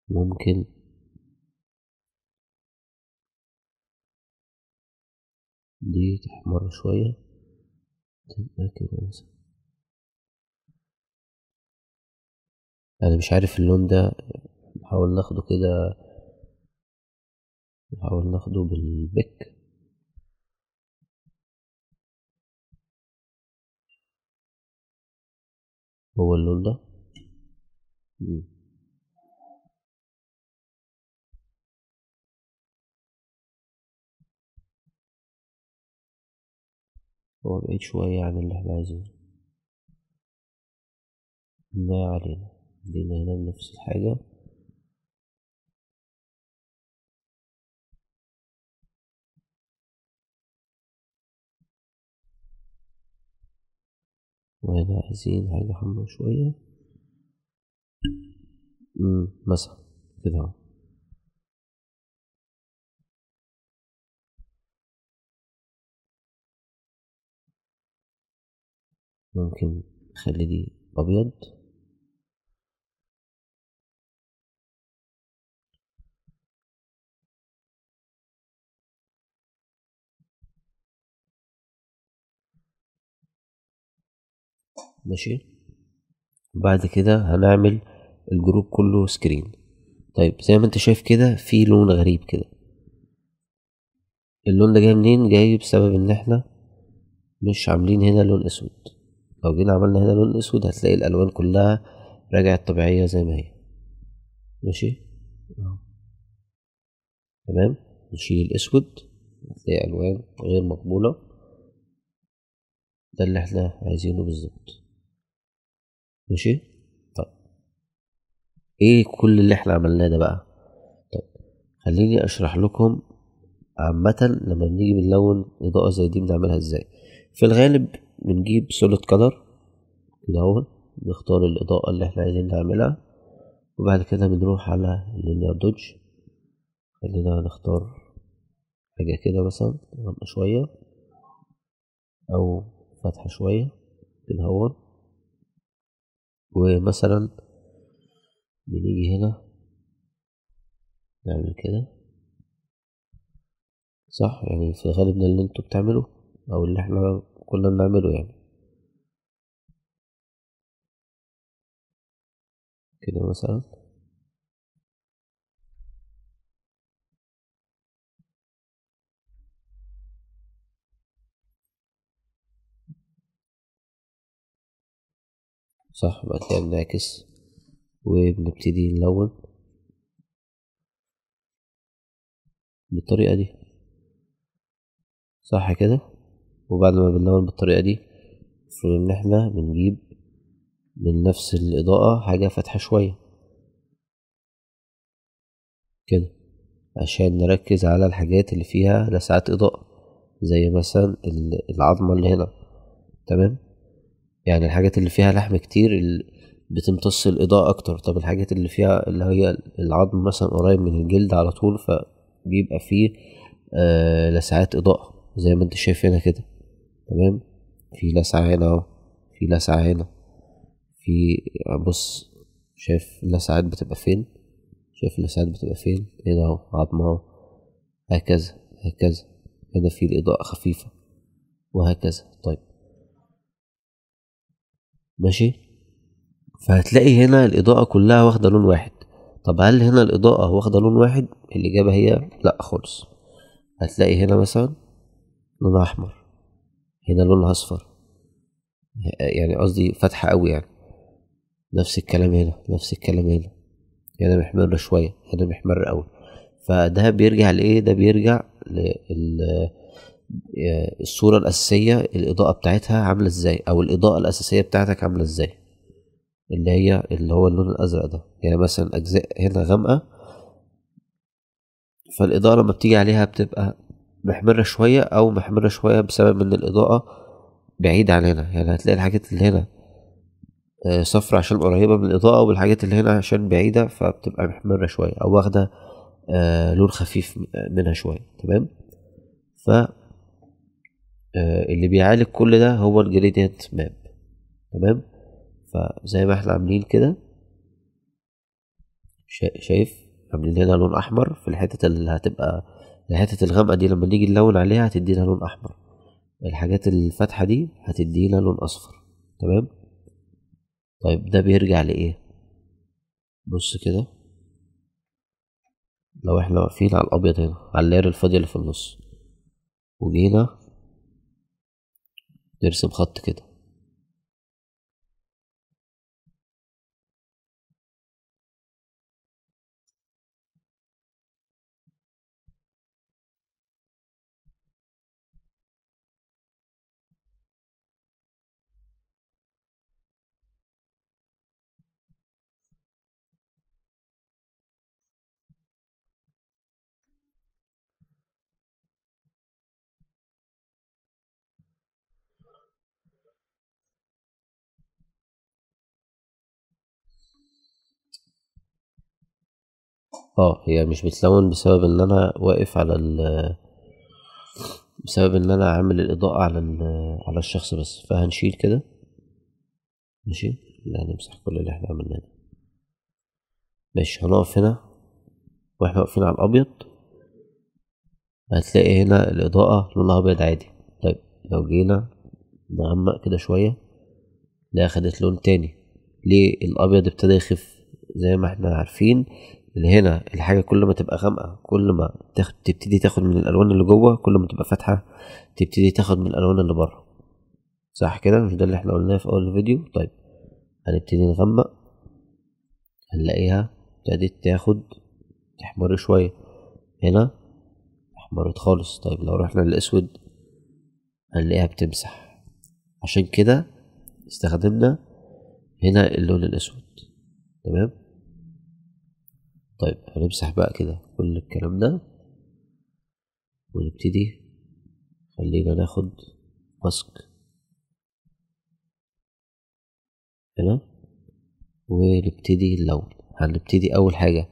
A: ممكن دي تحمر شوية تبقى كده مثلا. أنا مش عارف اللون ده، نحاول ناخده كده، نحاول ناخده بالبك. هو اللون ده. هو بعيد شوية عن اللي احنا عايزينه، ما علينا. خلينا هنا بنفس الحاجة. وهنا عايزين حاجة حمرا شوية، مثلا كده اهو. ممكن نخلي دي أبيض. ماشي، وبعد كده هنعمل ال group كله screen. طيب زي ما انت شايف كده في لون غريب كده، اللون ده جاي منين؟ جاي بسبب ان احنا مش عاملين هنا لون اسود. لو جينا عملنا هنا لون اسود هتلاقي الالوان كلها رجعت طبيعية زي ما هي. ماشي، تمام. نشيل الاسود هتلاقي الوان غير مقبولة، ده اللي احنا عايزينه بالظبط. ماشي، طيب ايه كل اللي احنا عملناه ده بقى؟ طيب خليني اشرح لكم عامة لما بنيجي بنلون اضاءة زي دي بنعملها ازاي. في الغالب بنجيب solid color كده اهو، نختار الاضاءة اللي احنا عايزين نعملها، وبعد كده بنروح على linear dodge. خلينا نختار حاجة كده مثلا غامقة شوية او فاتحة شوية كده اهو، ومثلا بنيجي هنا نعمل كده، صح؟ يعني في الغالب ده اللي انتوا بتعملوه او اللي احنا كنا بنعمله يعني كده مثلا. صح، بعد كده بنعكس وبنبتدي نلون. بالطريقة دي، صح كده؟ وبعد ما بنلون بالطريقة دي المفروض ان احنا بنجيب من نفس الإضاءة حاجة فاتحة شوية كده عشان نركز على الحاجات اللي فيها لسعات إضاءة، زي مثلا العظمة اللي هنا، تمام؟ يعني الحاجات اللي فيها لحم كتير بتمتص الإضاءة أكتر. طب الحاجات اللي فيها اللي هي العظم مثلا قريب من الجلد على طول، فبيبقى فيه لسعات إضاءة زي ما انت شايف هنا كده، تمام؟ في لسعة هنا اهو، في لسعة هنا، في بص شايف اللسعات بتبقى فين، شايف اللسعات بتبقى فين، هنا اهو عظمة اهو، هكذا هكذا، هنا في الإضاءة خفيفة وهكذا. طيب ماشي، فهتلاقي هنا الإضاءة كلها واخدة لون واحد. طب هل هنا الإضاءة واخدة لون واحد؟ الإجابة هي لأ خالص. هتلاقي هنا مثلا لونها أحمر، هنا لونها أصفر، يعني قصدي فاتحة أوي يعني. نفس الكلام هنا، نفس الكلام هنا، هنا محمر شوية، هنا محمر أوي. فده بيرجع لإيه؟ ده بيرجع للصورة الأساسية، الإضاءة بتاعتها عاملة إزاي، أو الإضاءة الأساسية بتاعتك عاملة إزاي، اللي هي اللي هو اللون الأزرق ده. يعني مثلا أجزاء هنا غامقة، فالإضاءة لما بتيجي عليها بتبقى محمرة شوية أو محمرة شوية بسبب إن الإضاءة بعيدة عن هنا. يعني هتلاقي الحاجات اللي هنا صفرا عشان قريبة من الإضاءة، والحاجات اللي هنا عشان بعيدة فبتبقى محمرة شوية أو واخدة لون خفيف منها شوية، تمام؟ ف اللي بيعالج كل ده هو ال gradient map، تمام؟ فزي ما احنا عاملين كده، شايف عاملين هنا لون احمر في الحتة اللي هتبقى الحتة الغامقة دي، لما نيجي نلون عليها هتدينا لون احمر، الحاجات الفاتحة دي هتدينا لون اصفر، تمام؟ طيب ده بيرجع لايه؟ بص كده، لو احنا واقفين على الابيض هنا على ال layer الفاضية اللي في النص، وجينا نرسم خط كده، هي مش بتلون بسبب ان انا واقف على بسبب ان انا عامل الاضاءة على على الشخص بس. فهنشيل كده، ماشي، لا نمسح كل اللي احنا عملناه ده، ماشي. هنقف هنا واحنا واقفين على الابيض، هتلاقي هنا الاضاءة لونها ابيض عادي. طيب لو جينا نغمق كده شوية، لا خدت لون تاني. ليه؟ الابيض ابتدى يخف. زي ما احنا عارفين اللي هنا الحاجة كل ما تبقى غامقة كل ما تبتدي تاخد من الألوان اللي جوه، كل ما تبقى فاتحة تبتدي تاخد من الألوان اللي بره، صح كده؟ مش ده اللي احنا قلناه في أول الفيديو؟ طيب هنبتدي نغمق، هنلاقيها ابتدت تاخد تحمر شوية، هنا احمرت خالص. طيب لو رحنا للأسود هنلاقيها بتمسح، عشان كده استخدمنا هنا اللون الأسود، تمام؟ طيب هنمسح بقى كده كل الكلام ده ونبتدي، خلينا ناخد ماسك هنا ونبتدي اللون. هنبتدي اول حاجة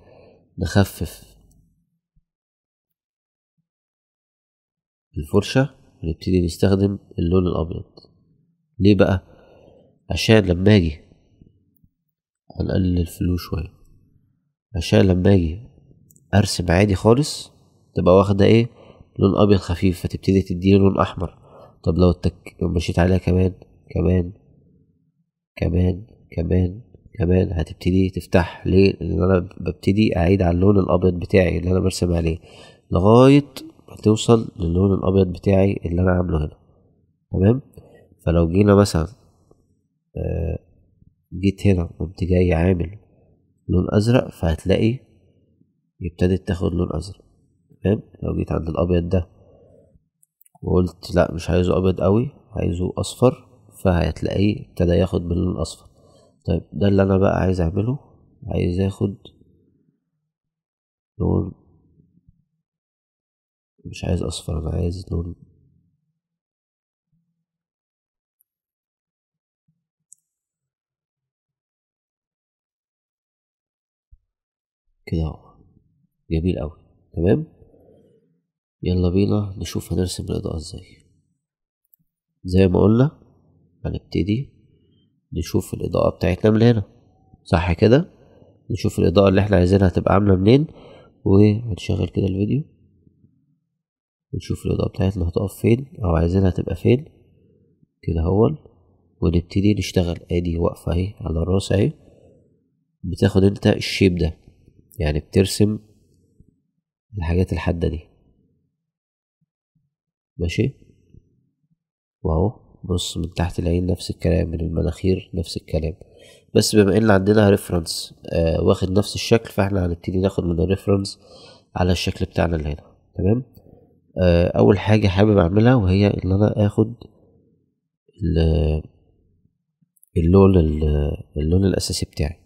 A: نخفف الفرشة، ونبتدي نستخدم اللون الابيض. ليه بقى؟ عشان لما اجي هنقلل الفلو شوية، عشان لما اجي ارسم عادي خالص تبقى واخدة ايه؟ لون ابيض خفيف، فتبتدي تديني لون احمر. طب لو مشيت عليها كمان كمان كمان كمان كمان هتبتدي تفتح. ليه؟ لان انا ببتدي اعيد على اللون الابيض بتاعي اللي انا برسم عليه لغاية ما توصل للون الابيض بتاعي اللي انا عامله هنا، تمام؟ فلو جينا مثلا جيت هنا قمت جاي عامل لون ازرق، فهتلاقي ابتدت تاخد لون ازرق. تمام. لو جيت عند الابيض ده وقلت لا مش عايزه ابيض قوي، عايزه اصفر، فهتلاقيه ابتدى ياخد باللون الاصفر. طيب ده اللي انا بقى عايز اعمله، عايز اخد لون، مش عايز اصفر، انا عايز لون كده اهو، جميل اوي. تمام، يلا بينا نشوف هنرسم الاضاءة ازاي. زي ما قلنا هنبتدي نشوف الاضاءة بتاعتنا من هنا، صح كده؟ نشوف الاضاءة اللي احنا عايزينها تبقى عاملة منين، وهنشغل كده الفيديو ونشوف الاضاءة بتاعتنا هتقف فين او عايزينها تبقى فين كده اهو، ونبتدي نشتغل. ادي واقفة اهي على الراس اهي، بتاخد انت الشيب ده، يعني بترسم الحاجات الحادة دي، ماشي. واهو بص من تحت العين نفس الكلام، من المناخير نفس الكلام، بس بما ان عندنا reference واخد نفس الشكل، فاحنا هنبتدي ناخد من ال reference على الشكل بتاعنا اللي هنا. تمام. اول حاجة حابب اعملها وهي ان انا اخد اللون الاساسي بتاعي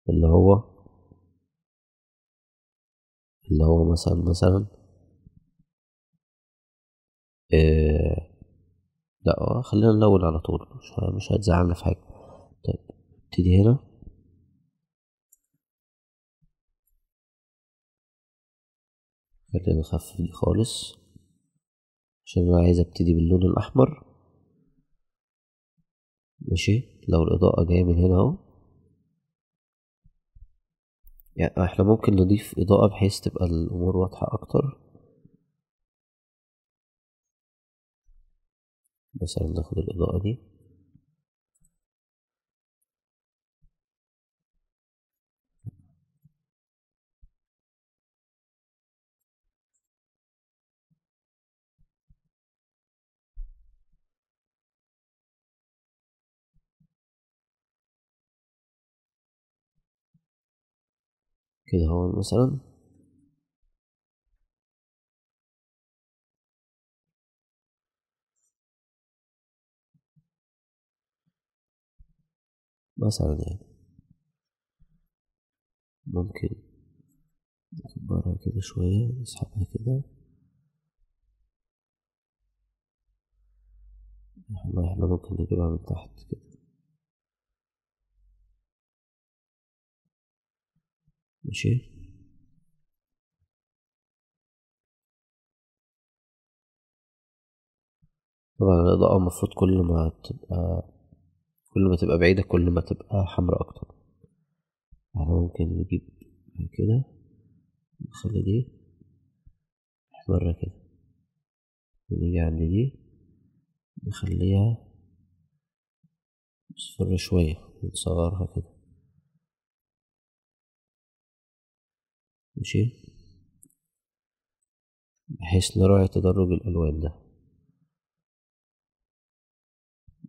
A: اللي هو مثلا لا خلينا نلون على طول، مش هتزعلنا في حاجة. طيب ابتدي هنا، خلينا نخفف دي خالص عشان انا عايز ابتدي باللون الاحمر، ماشي. لو الاضاءة جاية من هنا اهو، يعني احنا ممكن نضيف اضاءة بحيث تبقى الامور واضحة اكتر. مثلا ناخد الاضاءة دي، كده هو مثلا، يعني ممكن نكبرها كده شوية، نسحبها كده. والله احنا ممكن نجيبها من تحت كده، ماشي. طبعا الإضاءة المفروض كل ما تبقى بعيدة كل ما تبقى حمراء أكتر. احنا ممكن نجيب كده، نخلي دي حمرا كده، ونيجي عند دي نخليها مصفرة شوية ونصغرها كده، ماشي، بحيث نراعي تدرج الألوان ده،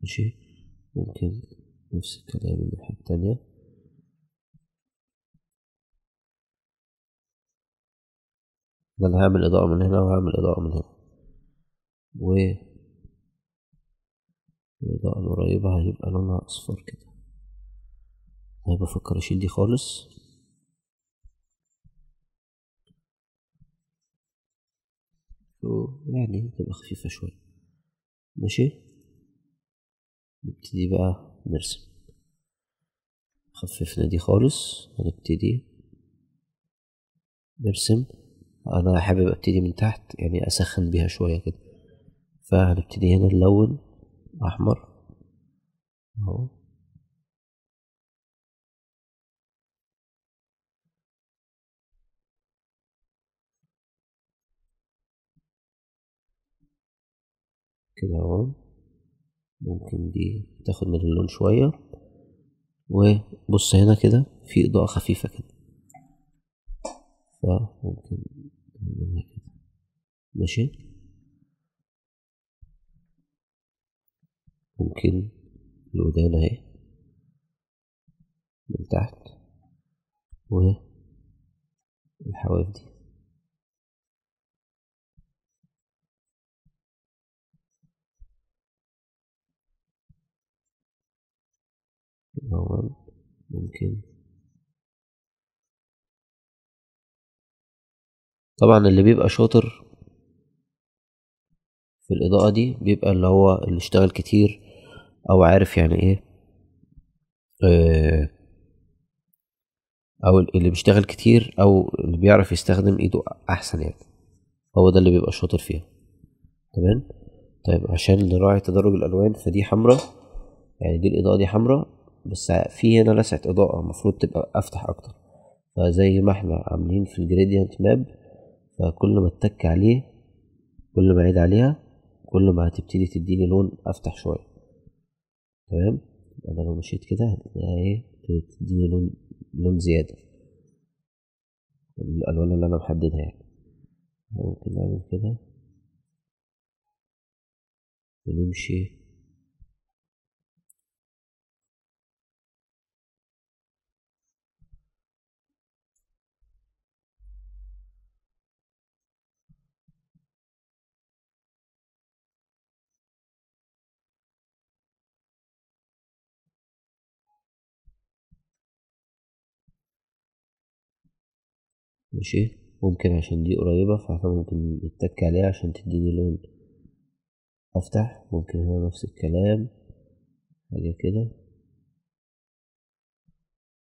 A: ماشي. ممكن نفس الكلام الناحية التانية، أنا هعمل إضاءة من هنا وهعمل إضاءة من هنا، و الإضاءة القريبة هيبقى لونها أصفر كده. أنا بفكر أشيل دي خالص، يعني تبقى خفيفة شوية، ماشي. نبتدي بقى نرسم، خففنا دي خالص، هنبتدي نرسم. انا حابب ابتدي من تحت، يعني اسخن بيها شوية كده، فهنبتدي هنا نلون احمر اهو، كده اهو. ممكن دي تاخد من اللون شوية، وبص هنا كده في إضاءة خفيفة كده، فممكن نعملها كده، ماشي. ممكن الودان اهي من تحت، والحواف دي كده اهو. ممكن طبعا اللي بيبقى شاطر في الإضاءة دي بيبقى اللي هو اللي اشتغل كتير أو عارف يعني ايه، أو اللي بيشتغل كتير أو اللي بيعرف يستخدم ايده أحسن يعني، هو ده اللي بيبقى شاطر فيها. تمام. طيب عشان نراعي تدرج الألوان فدي حمرا، يعني دي الإضاءة دي حمرا، بس في هنا لسعة إضاءة المفروض تبقى أفتح أكتر. فزي ما احنا عاملين في ال gradient map، فكل ما اتك عليه كل ما اعيد عليها كل ما هتبتدي تديني لون افتح شوية. تمام. انا لو مشيت كده هتلاقيها ايه، تديني لون زيادة الالوان اللي انا محددها يعني. ممكن نعمل كده ونمشي ماشي. ممكن عشان دي قريبة فاحنا ممكن نتك عليها عشان تديني لون افتح. ممكن هنا نفس الكلام، حاجة كده.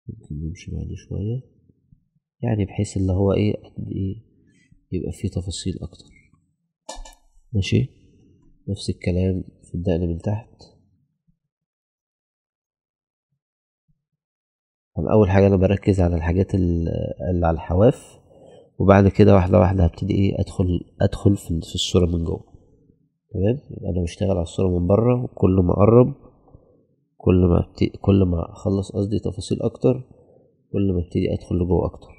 A: ممكن نمشي مع دي شوية يعني، بحيث اللي هو ايه قد ايه يبقى فيه تفاصيل اكتر. ماشي. نفس الكلام في الدقن من تحت. انا اول حاجة انا بركز على الحاجات اللي على الحواف، وبعد كده واحدة واحدة هبتدي ايه ادخل في الصورة من جوه. تمام. يبقى انا بشتغل على الصورة من بره، وكل ما اقرب كل ما اخلص قصدي تفاصيل اكتر، كل ما ابتدي ادخل لجوه اكتر.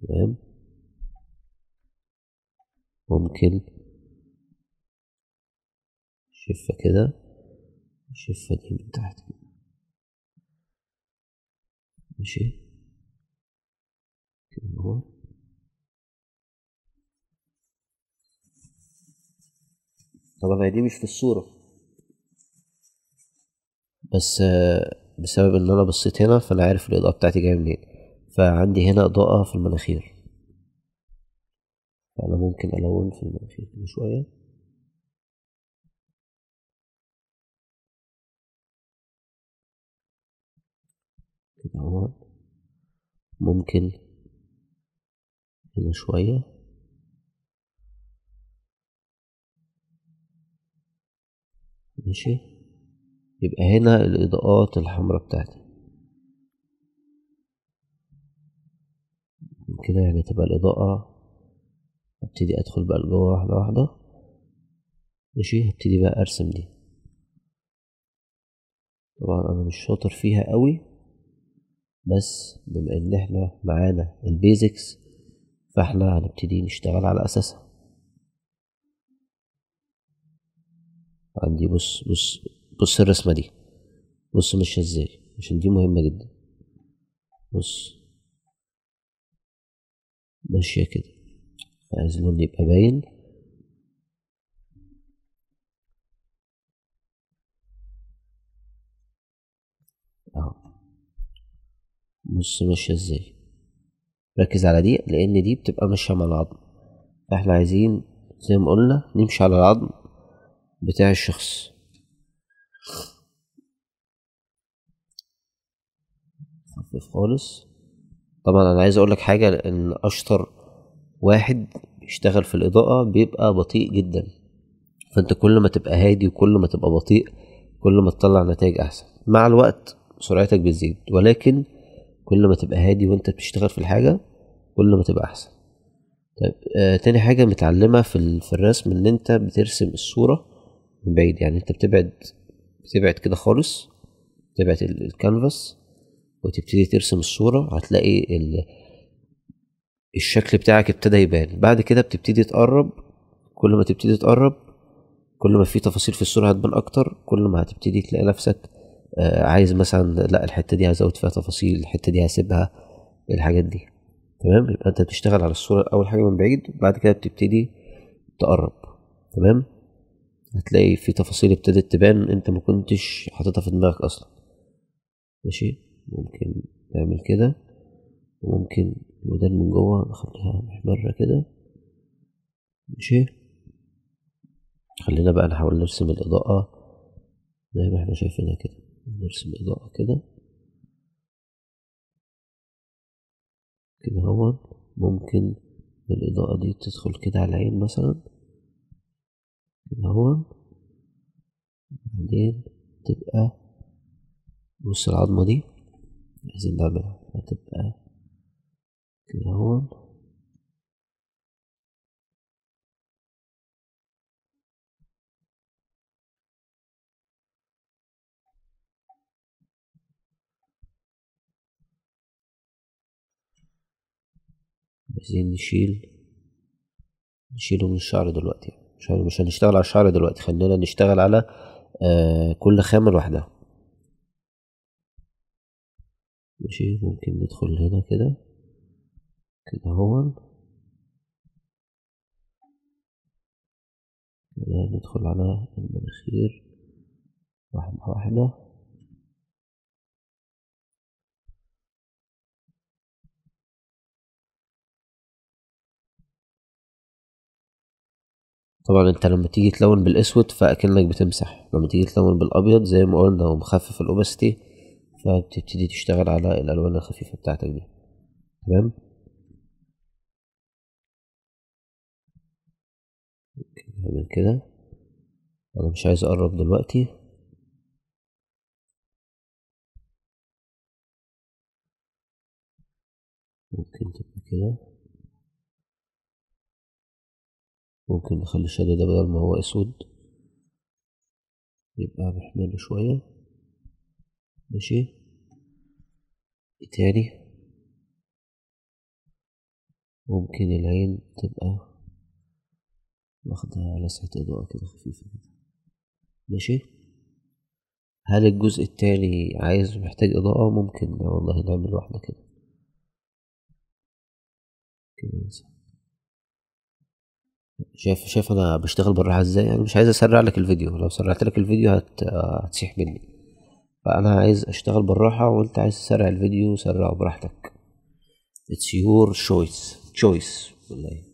A: تمام. ممكن شفة كده، شفة دي من تحت كده. ماشي كده اهو. طبعا هي دي مش في الصورة، بس بسبب ان انا بصيت هنا فانا عارف الاضاءة بتاعتي جاية منين. فعندي هنا اضاءة في المناخير، فانا ممكن الون في المناخير كده شوية. كده اهو. ممكن هنا شوية. ماشي. يبقى هنا الإضاءات الحمراء بتاعتي كده، يعني تبقى الإضاءة. ابتدي أدخل بقى لجوه واحدة واحدة. ماشي. هبتدي بقى أرسم دي. طبعا أنا مش شاطر فيها قوي، بس بما ان احنا معانا البيزكس فاحنا هنبتدي نشتغل على اساسها. عندي بص بص بص الرسمة دي، بص ماشية ازاي، عشان دي مهمة جدا. بص ماشية كده، عايز اللون يبقى باين. اهو بص ماشية ازاي. ركز على دي لان دي بتبقى ماشية مع العظم، فاحنا عايزين زي ما قلنا نمشي على العظم بتاع الشخص. خفيف خالص. طبعا انا عايز اقولك حاجة، ان اشطر واحد بيشتغل في الاضاءة بيبقى بطيء جدا، فانت كل ما تبقى هادي وكل ما تبقى بطيء كل ما تطلع نتائج احسن. مع الوقت سرعتك بتزيد، ولكن كل ما تبقى هادي وانت بتشتغل في الحاجة كل ما تبقى احسن. طيب تاني حاجة متعلمة في الرسم، ان انت بترسم الصورة من بعيد، يعني انت بتبعد كده خالص، بتبعد الكانفاس وتبتدي ترسم الصورة. هتلاقي الشكل بتاعك ابتدى يبان. بعد كده بتبتدي تقرب، كل ما تبتدي تقرب كل ما في تفاصيل في الصورة هتبان اكتر، كل ما هتبتدي تلاقي نفسك عايز مثلا لا الحتة دي هزود فيها تفاصيل، الحتة دي هسيبها، الحاجات دي. تمام. يبقى انت بتشتغل على الصورة اول حاجة من بعيد، وبعد كده بتبتدي تقرب. تمام. هتلاقي في تفاصيل ابتدت تبان انت ما كنتش حاططها في دماغك اصلا. ماشي، ممكن نعمل كده، وممكن الودان من جوه نخليها محمرة كده. ماشي، خلينا بقى نحاول نرسم الإضاءة زي ما احنا شايفينها كده، نرسم إضاءة كده كده اهو. ممكن الإضاءة دي تدخل كده على العين مثلا كده اهو، بعدين تبقى بص العظمة دي عايزين نعملها هتبقى كده اهو. عايزين نشيله من الشعر دلوقتي، مش هنشتغل على الشعر دلوقتي، خلينا نشتغل على كل خامة لوحدها. ماشي، ممكن ندخل هنا كده كده اهو، كده ندخل على المناخير واحدة واحدة. طبعا انت لما تيجي تلون بالاسود فاكنك بتمسح، لما تيجي تلون بالابيض زي ما قلنا ومخفف ال opacity فبتبتدي تشتغل على الالوان الخفيفه بتاعتك دي. تمام، نعمل كده. انا مش عايز اقرب دلوقتي، ممكن تبقى كده. ممكن نخلي ال shadow ده بدل ما هو اسود يبقى محمر شوية. ماشي، ايه تاني؟ ممكن العين تبقى واخدة لسعة اضاءة كده خفيفة كده. ماشي، هل الجزء التاني عايز محتاج اضاءة؟ ممكن والله نعمل واحدة كده كده مثلا. شايف انا بشتغل بالراحه ازاي؟ يعني مش عايز اسرع لك الفيديو، لو سرعت لك الفيديو هتسيح مني، فانا عايز اشتغل بالراحه، وانت عايز تسرع الفيديو سرعه براحتك. It's your choice ولا ايه؟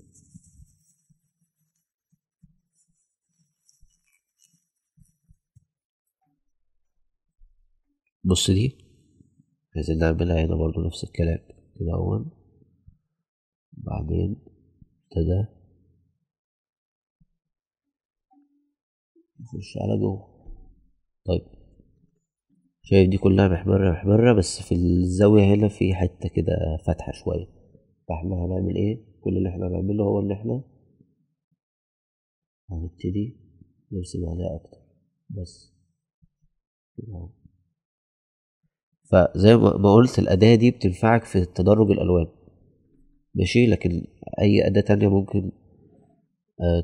A: بص دي عايزين نعملها هنا برضو نفس الكلام كده اهو، بعدين ابتدى نخش على جوه. طيب شايف دي كلها محمرة محمرة، بس في الزاوية هنا في حتة كده فاتحة شوية، فاحنا هنعمل ايه؟ كل اللي احنا هنعمله هو ان احنا هنبتدي نرسم عليها اكتر بس كده اهو. فزي ما قلت الأداة دي بتنفعك في تدرج الألوان، ماشي، لكن أي أداة تانية ممكن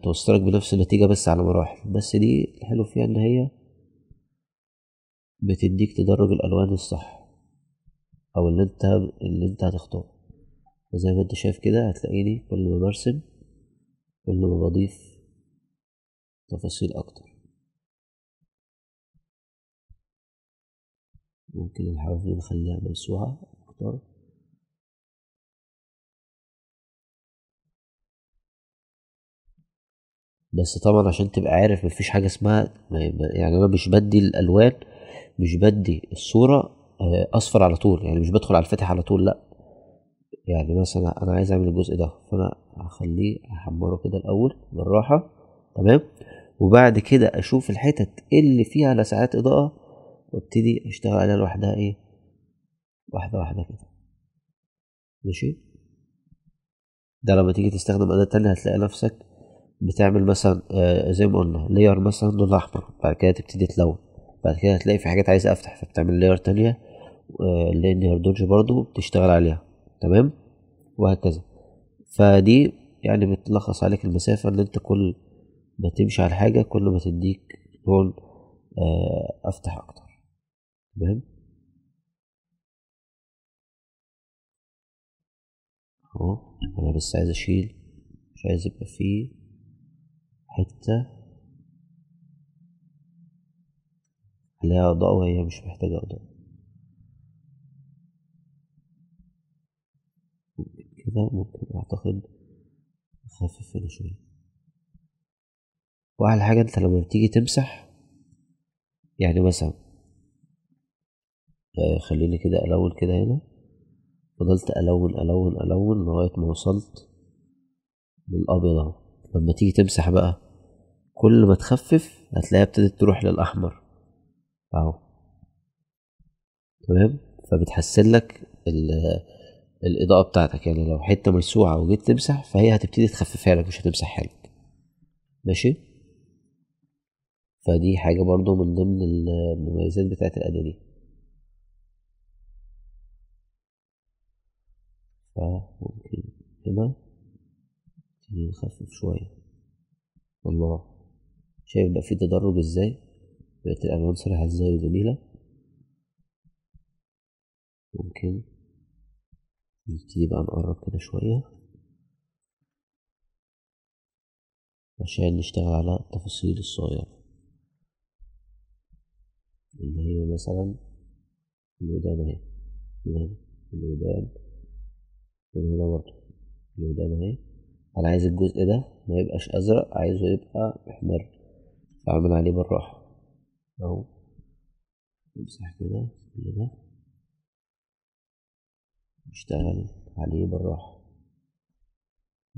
A: توصلك بنفس النتيجة بس على مراحل. بس دي الحلو فيها إن هي بتديك تدرج الألوان الصح أو اللي انت هتختاره. فزي ما انت شايف كده هتلاقيني كل ما برسم كل ما بضيف تفاصيل أكتر. ممكن الحواف دي نخليها ملسوعة أكتر. بس طبعا عشان تبقى عارف مفيش حاجة اسمها يعني أنا مش بدي الألوان، مش بدي الصورة أصفر على طول، يعني مش بدخل على الفاتح على طول، لأ. يعني مثلا أنا عايز أعمل الجزء ده، فأنا هخليه أحمره كده الأول بالراحة، تمام، وبعد كده أشوف الحتت اللي فيها لسعات إضاءة وابتدي اشتغل عليها لوحدها، ايه، واحدة واحدة كده. ماشي، ده لما تيجي تستخدم أداة تانية هتلاقي نفسك بتعمل مثلا زي ما قلنا layer مثلا لون أحمر، بعد كده تبتدي تلون، بعد كده هتلاقي في حاجات عايزة أفتح فبتعمل layer تانية linear dodge برضو بتشتغل عليها، تمام، وهكذا. فدي يعني بتلخص عليك المسافة، إن أنت كل ما تمشي على حاجة كل ما تديك لون أفتح أكتر، تمام. اهو انا بس عايز اشيل، مش عايز يبقى فيه حتة عليها اضاءة وهي مش محتاجة اضاءة. ممكن كده، ممكن اعتقد اخفف هنا شوية. واحلى حاجة انت لما بتيجي تمسح، يعني مثلا خليني كده الون كده هنا، فضلت الون الون الون لغاية ما وصلت للابيض اهو. لما تيجي تمسح بقى كل ما تخفف هتلاقيها ابتدت تروح للاحمر اهو، تمام. فبتحسن لك الاضاءة بتاعتك، يعني لو حتة ملسوعة وجيت تمسح فهي هتبتدي تخففها لك مش هتمسحها لك، ماشي. فدي حاجة برضو من ضمن المميزات بتاعت الأداة دي. فممكن هنا نبتدي نخفف شوية. الله، شايف بقى في تدرج ازاي، بقت الألوان صريحة ازاي وجميلة. ممكن نبتدي بقى نقرب كده شوية عشان نشتغل على التفاصيل الصغيرة اللي هي مثلا الودان اهي، من هنا الودان، من هنا برضه الودان اهي. انا عايز الجزء ده ما يبقاش ازرق، عايزه يبقى محمر، فاعمل عليه بالراحة اهو. امسح كده كل ده، اشتغل عليه بالراحة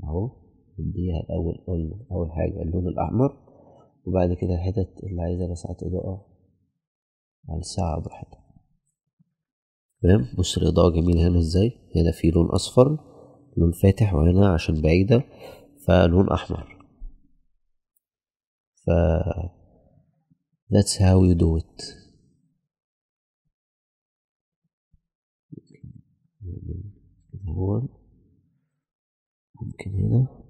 A: اهو. نديها الاول، قلنا اول حاجة اللون الاحمر، وبعد كده الحتت اللي عايزة لسعة اضاءة على الساعة براحتها، تمام. بص الاضاءة جميلة هنا ازاي، هنا في لون اصفر لون فاتح، وهنا عشان بعيدة فلون احمر. ف that's how you do it. كده هو ممكن هنا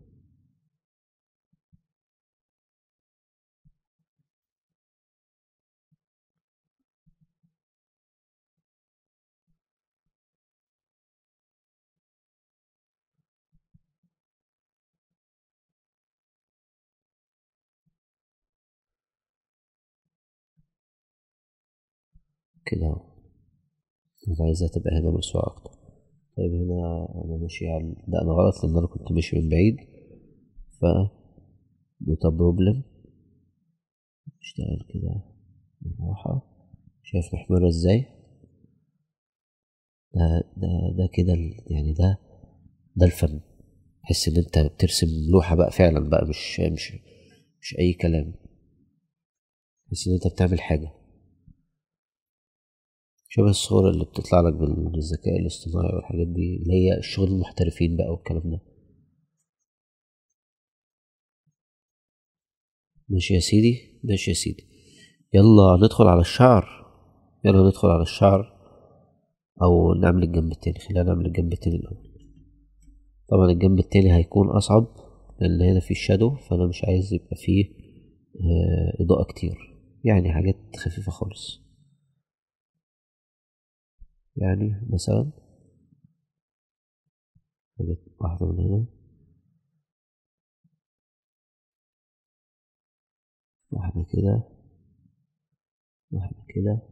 A: كده اهو. انا عايزها تبقى هنا ملسوعة اكتر. طيب هنا انا ماشي على ده، انا غلط لان انا كنت ماشي من بعيد، ف not a problem. اشتغل كده بالراحة. شايف محمرة ازاي؟ ده ده ده كده يعني ده الفن. تحس ان انت بترسم لوحة بقى فعلا بقى، مش مش مش اي كلام. تحس ان انت بتعمل حاجة شبه الصور اللي بتطلع لك بالذكاء الاصطناعي والحاجات دي، اللي هي الشغل المحترفين بقى والكلام ده. ماشي يا سيدي، ماشي يا سيدي. يلا ندخل على الشعر، يلا ندخل على الشعر، او نعمل الجنب التاني. خلينا نعمل الجنب التاني الاول. طبعا الجنب التاني هيكون اصعب لان هنا فيه شادو، فانا مش عايز يبقى فيه اضاءة كتير، يعني حاجات خفيفة خالص. يعني مثلا حاجات واحدة من هنا، واحدة كده، واحدة كده،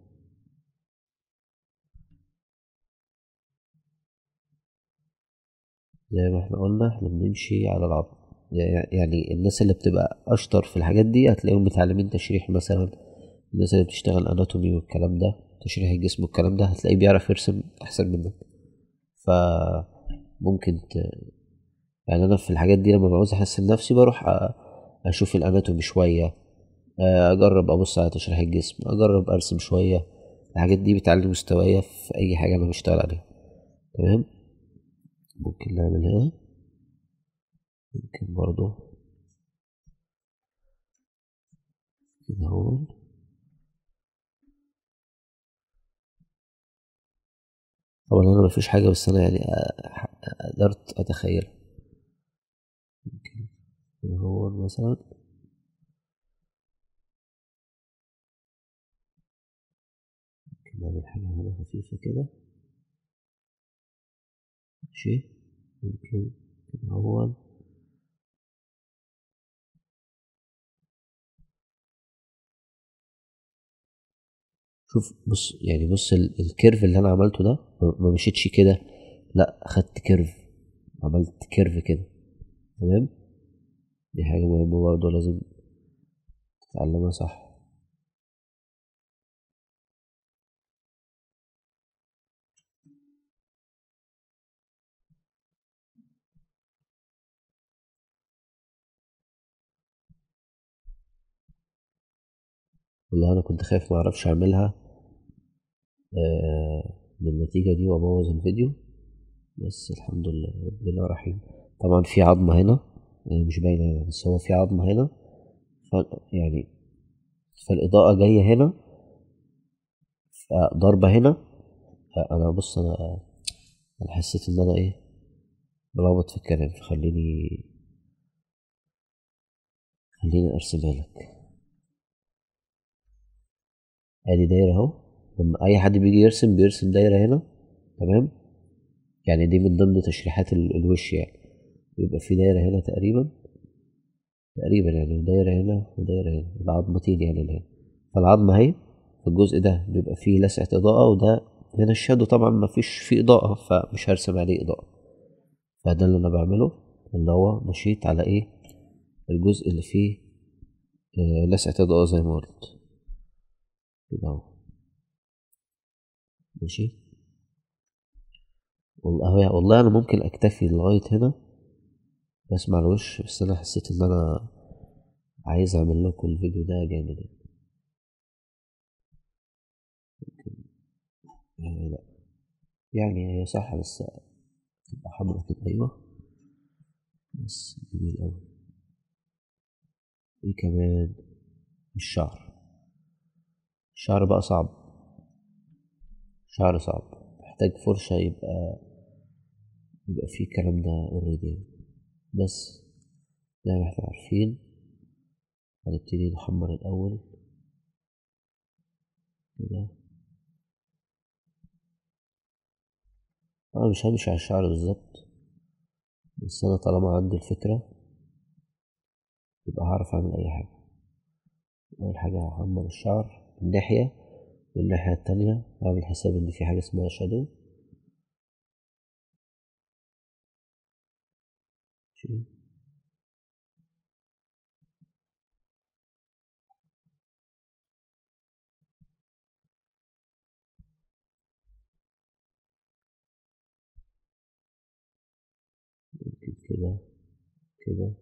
A: زي ما احنا قلنا احنا بنمشي على العظم. يعني الناس اللي بتبقى اشطر في الحاجات دي هتلاقيهم متعلمين تشريح مثلا، الناس اللي بتشتغل اناتومي والكلام ده، تشريح الجسم والكلام ده، هتلاقيه بيعرف يرسم احسن منك. فممكن يعني انا في الحاجات دي لما بعوز احسن نفسي بروح اشوف الاناتومي شوية، اجرب ابص على تشريح الجسم، اجرب ارسم شوية. الحاجات دي بتعلي مستوايا في اي حاجة انا بشتغل عليها، تمام. ممكن نعمل هنا، ممكن برضو كده اهو. طبعا انا مفيش حاجة، بس انا يعني قدرت اتخيل. ممكن كده هو مثلا ممكن نعمل حاجة هنا خفيفة كده، ماشي. ممكن كده هو شوف بص يعني بص ال curve اللي انا عملته ده، ما مشيتش كده، لا خدت curve، عملت curve كده. تمام، دي حاجة مهمة برضه لازم تتعلمها صح. والله انا كنت خايف ما اعرفش اعملها بالنتيجة دي وابوظ الفيديو، بس الحمد لله ربنا رحيم. طبعا في عظمة هنا مش باينة هنا، بس هو في عظمة هنا، يعني فالإضاءة جاية هنا فضربة هنا. انا بص انا حسيت ان انا ايه بلخبط في الكلام، فخليني ارسمها لك. ادي دايرة اهو، لما اي حد بيجي يرسم بيرسم دايرة هنا. تمام، يعني دي من ضمن تشريحات الوش، يعني بيبقى في دايرة هنا تقريبا يعني، ودايرة هنا ودايرة هنا، العظمتين يعني اللي هنا. فالعظمة اهي في الجزء ده بيبقى فيه لسعة اضاءة، وده هنا الشادو طبعا مفيش فيه اضاءة فمش هرسم عليه اضاءة. فده اللي انا بعمله، اللي هو مشيت على ايه الجزء اللي فيه لسعة اضاءة زي ما قلت كده اهو. ماشي، والله انا ممكن اكتفي لغاية هنا بس مع الوش، بس انا حسيت ان انا عايز اعمل لكم الفيديو ده جامد يعني. ممكن لا يعني هي صح بس تبقى حمرا كده. ايوه بس جميل اوي. ايه كمان؟ الشعر. الشعر بقى صعب، شعر صعب، محتاج فرشة يبقى فيه الكلام ده already يعني. بس زي ما احنا عارفين هنبتدي نحمر الأول كده. أنا مش همشي على الشعر بالظبط، بس أنا طالما عندي الفكرة يبقى هعرف أعمل أي حاجة. أول حاجة هحمر الشعر من ناحية، والناحية التانية هعمل حساب إن في حاجة اسمها شادو. ممكن كده كده.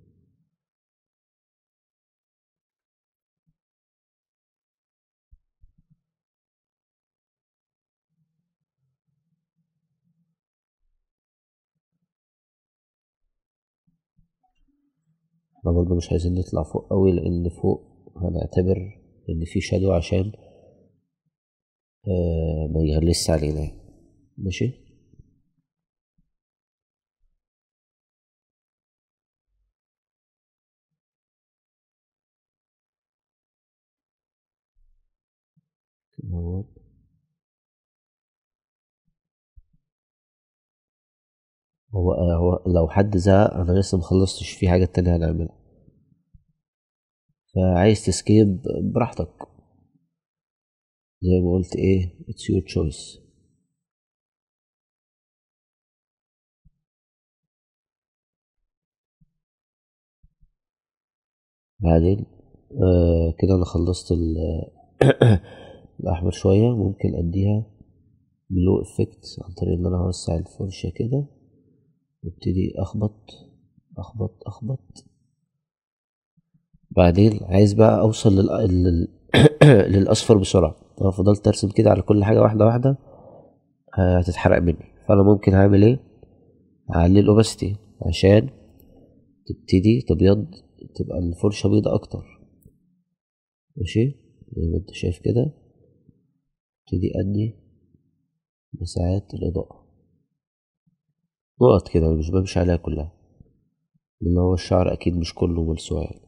A: احنا برضه مش عايزين نطلع فوق قوي، لان فوق هنعتبر ان في شادو عشان ما يغلسش علينا. ماشي، كده هو لو حد زهق، انا لسه مخلصتش، في حاجة تانية هنعملها، فعايز تسكيب براحتك زي ما قلت، ايه it's your choice. بعدين كده انا خلصت الاحمر شوية، ممكن اديها glow effect عن طريق ان انا هوسع الفرشة كده وابتدي اخبط اخبط اخبط. بعدين عايز بقى اوصل للاصفر بسرعة، لو فضلت ارسم كده على كل حاجة واحدة واحدة هتتحرق مني. فانا ممكن هعمل ايه؟ اعلي ال opacity عشان تبتدي تبيض، تبقى الفرشة بيضة اكتر. ماشي، زي ما انت شايف كده ابتدي ادي مساحات الاضاءة نقط كده، مش بمشي عليها كلها لان هو الشعر اكيد مش كله ملسوع يعني.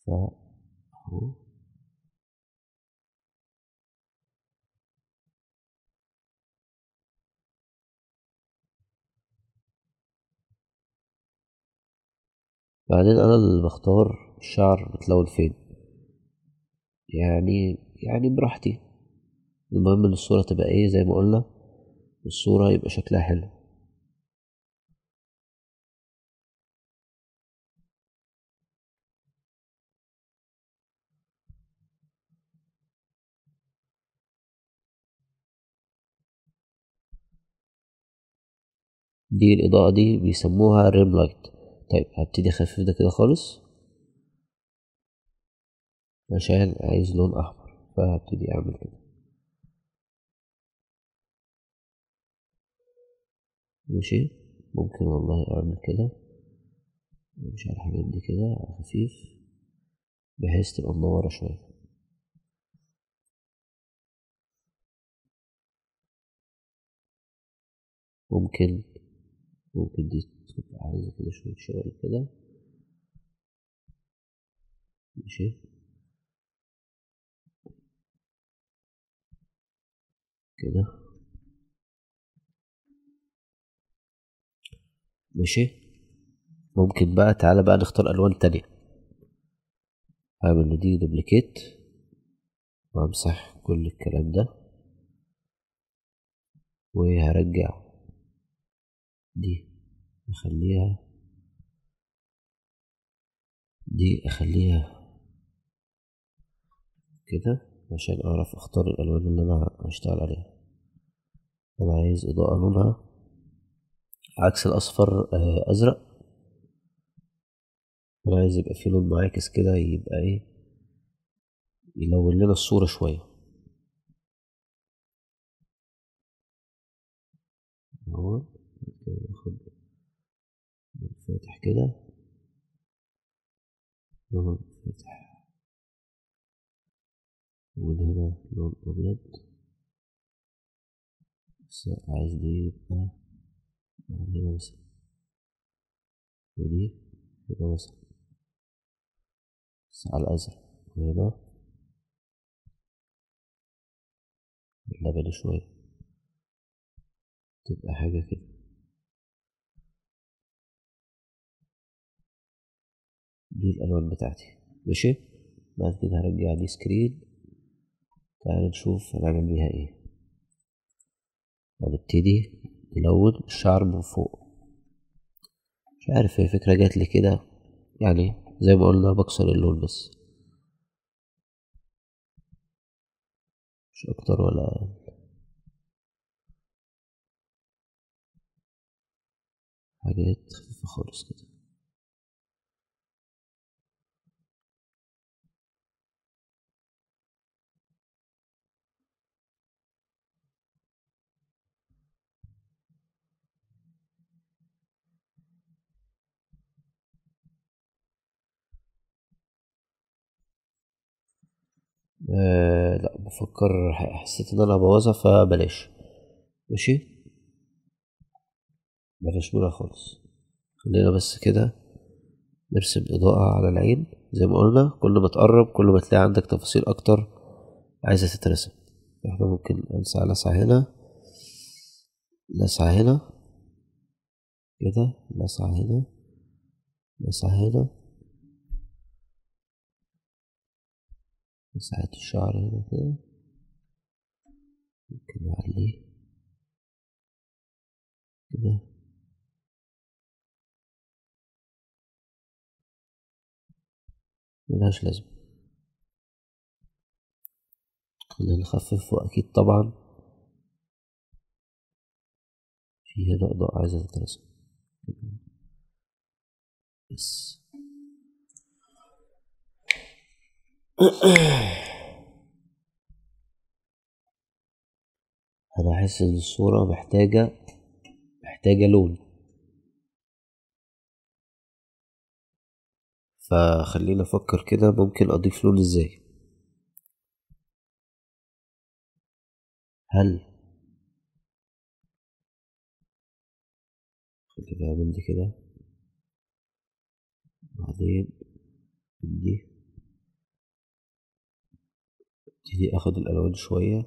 A: ف اهو بعدين انا اللي بختار الشعر بتلون فين، يعني يعني براحتي. المهم ان الصورة تبقى ايه زي ما قلنا، الصورة يبقى شكلها حلو. دي الإضاءة دي بيسموها rim light. طيب هبتدي اخفف ده كده خالص عشان عايز لون احمر، فهبتدي اعمل كده. ماشي، ممكن والله اعمل كده، امشي على الحاجات دي كده على خفيف بحيث تبقى منورة شوية. ممكن دي تبقى عايزة كده شوية شغل كده. ماشي كده. ماشي، ممكن بقى تعالى بقى نختار ألوان تانية. هعمل دي دوبليكيت وامسح كل الكلام ده، وهرجع دي اخليها، دي اخليها كده عشان اعرف اختار الالوان اللي انا هشتغل عليها. انا عايز اضاءة لونها عكس الاصفر، ازرق. انا عايز يبقى فيه لون معاكس كده، يبقى ايه، يلون لنا الصورة شوية. اهو ناخد فاتح كده، لون فاتح، ومن هنا لون ابيض، بس عايز دي يبقى هنا مثلا، ودي هنا مثلا بس على الازرق، وهنا اللبني شوية، تبقى حاجة كده. دي الألوان بتاعتي. ماشي، بعد كده هرجع دي سكرين. تعال نشوف هنعمل بيها ايه. هنبتدي نلون الشعر من فوق. مش عارف هي فكرة جات لي كده، يعني زي ما قلنا بكسر اللون بس، مش اكتر ولا اقل. حاجات خفيفة خالص كده. لا بفكر، حسيت ان انا هبوظها فبلاش. ماشي، بلاش منها خالص، خلينا بس كده نرسم اضاءة على العين. زي ما قلنا كل ما تقرب كل ما تلاقي عندك تفاصيل اكتر عايزة تترسم. احنا ممكن نلسع لسعة هنا، لسعة هنا كده، لسعة هنا، لسعة هنا، مساحة الشعر هنا كده، ممكن نعليه كده. ملهاش لازمة، خلينا نخفف. وأكيد طبعا في هنا إضاءة عايزة تترسم بس. انا احس ان الصورة محتاجة لون، فخلينا افكر كده ممكن اضيف لون ازاي. هل خلينا اعمل دي كده، بعدين دي ابتدي اخد الالوان شوية،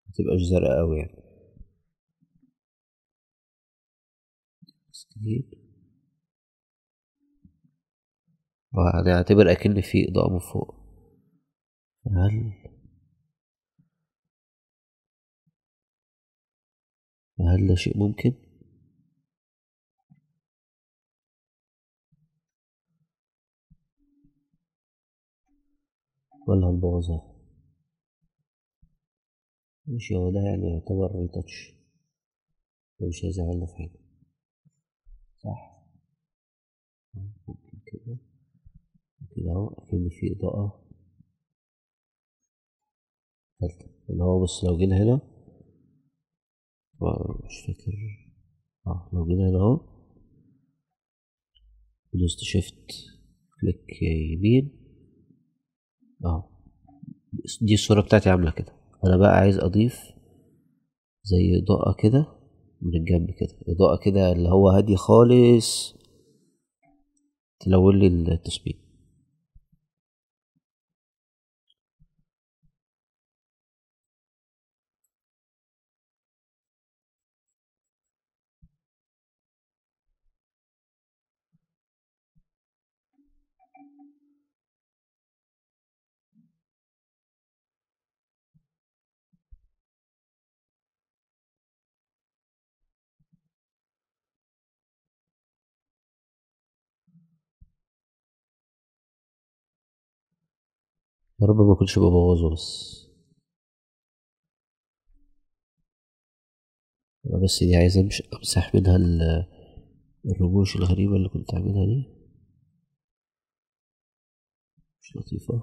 A: متبقاش زرقاء اوي يعني. screen، وهنعتبر اكن في اضاءة من فوق. هل ده شيء ممكن؟ ولا هنبوظها؟ ماشي، هو ده يعني يعتبر ريتاتش، مش هيزعلنا في حاجة، صح؟ ممكن كده كده اهو، اكن في اضاءة تالتة اللي هو بص لو جينا هنا، مش فاكر، لو جينا هنا اهو دوست shift click يمين اهو، دي الصورة بتاعتي عاملة كده. انا بقى عايز اضيف زي اضاءة كده من الجنب كده، اضاءة كده اللي هو هادي خالص تلون لي التصميم. يا رب ما اكونش ببوظه، بس انا بس دي عايز امسح منها الرموش الغريبة اللي كنت عاملها دي، مش لطيفة.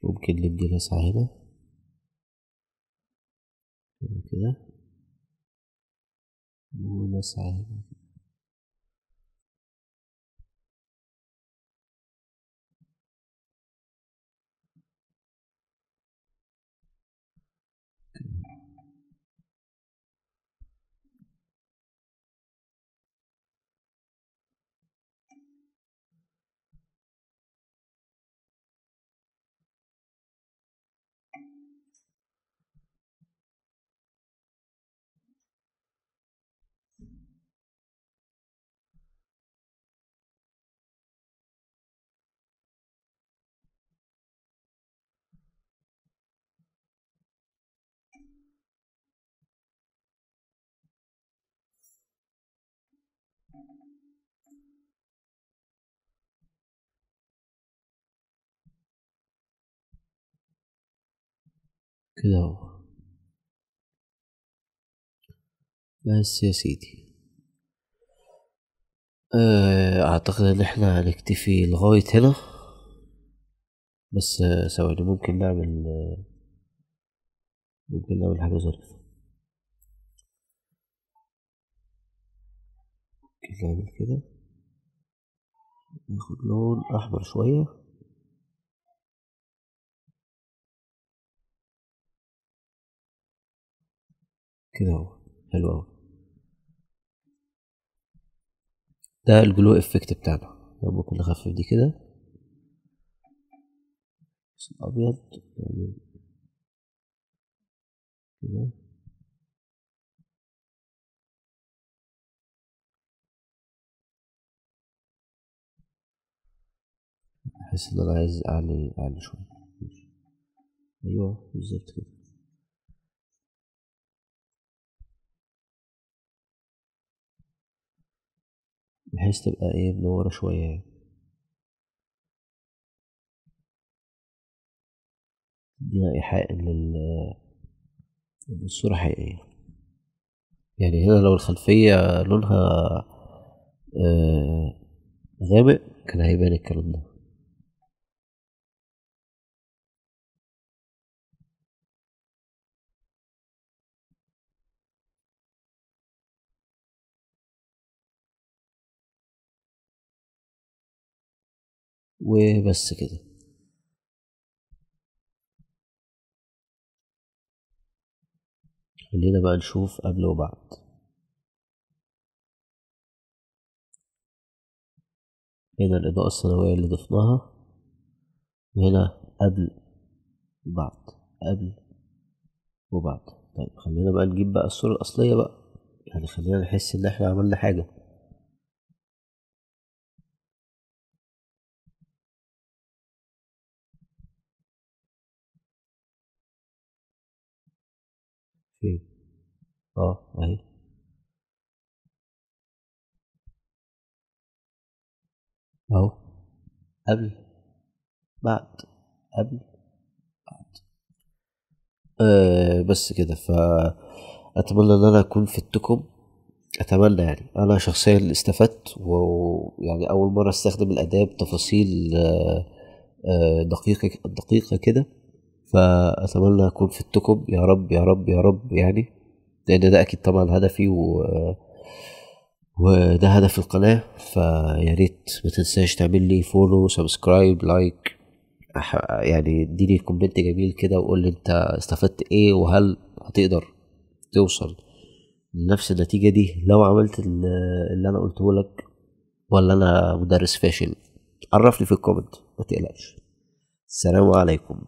A: ممكن ندي لسعة هنا كده ولسعة هنا. كده اهو بس يا سيدي. اعتقد ان احنا هنكتفي لغاية هنا، بس ثواني، ممكن نعمل حاجة ظريفة. ممكن نعمل كده، ناخد لون احمر شوية، كده اهو، حلو اوي. ده ال glow effect بتاعنا. ممكن نخفف دي كده، بس الابيض نعمل كده، احس ان انا عايز اعلي شويه. ايوه بالظبط كده. بحيث تبقى ايه، منورة شوية يعني. تدينا ايحاء ان الصورة حقيقية. يعني هنا لو الخلفية لونها غامق كان هيبان الكلام ده. وبس كده. خلينا بقى نشوف قبل وبعد. هنا الإضاءة الثانوية اللي ضفناها، وهنا قبل وبعد، قبل وبعد. طيب خلينا بقى نجيب بقى الصورة الأصلية بقى. يعني خلينا نحس ان احنا عملنا حاجة. فين؟ اهي. اهو قبل بعد، قبل بعد. بس كده. فأتمنى ان انا اكون فدتكم، اتمنى يعني انا شخصيا استفدت، ويعني اول مرة استخدم الاداة بتفاصيل دقيقة دقيقة كده. فاتمنى اكون فدتكم يا رب يا رب يا رب، يعني لان ده اكيد طبعا هدفي وده هدف القناة. فيا ريت ما تنساش تعمل لي follow، subscribe، like، يعني اديني comment جميل كده وقول لي انت استفدت ايه، وهل هتقدر توصل لنفس النتيجة دي لو عملت اللي انا قلته لك، ولا انا مدرس فاشل؟ عرفني في ال comment، ما تقلقش. السلام عليكم.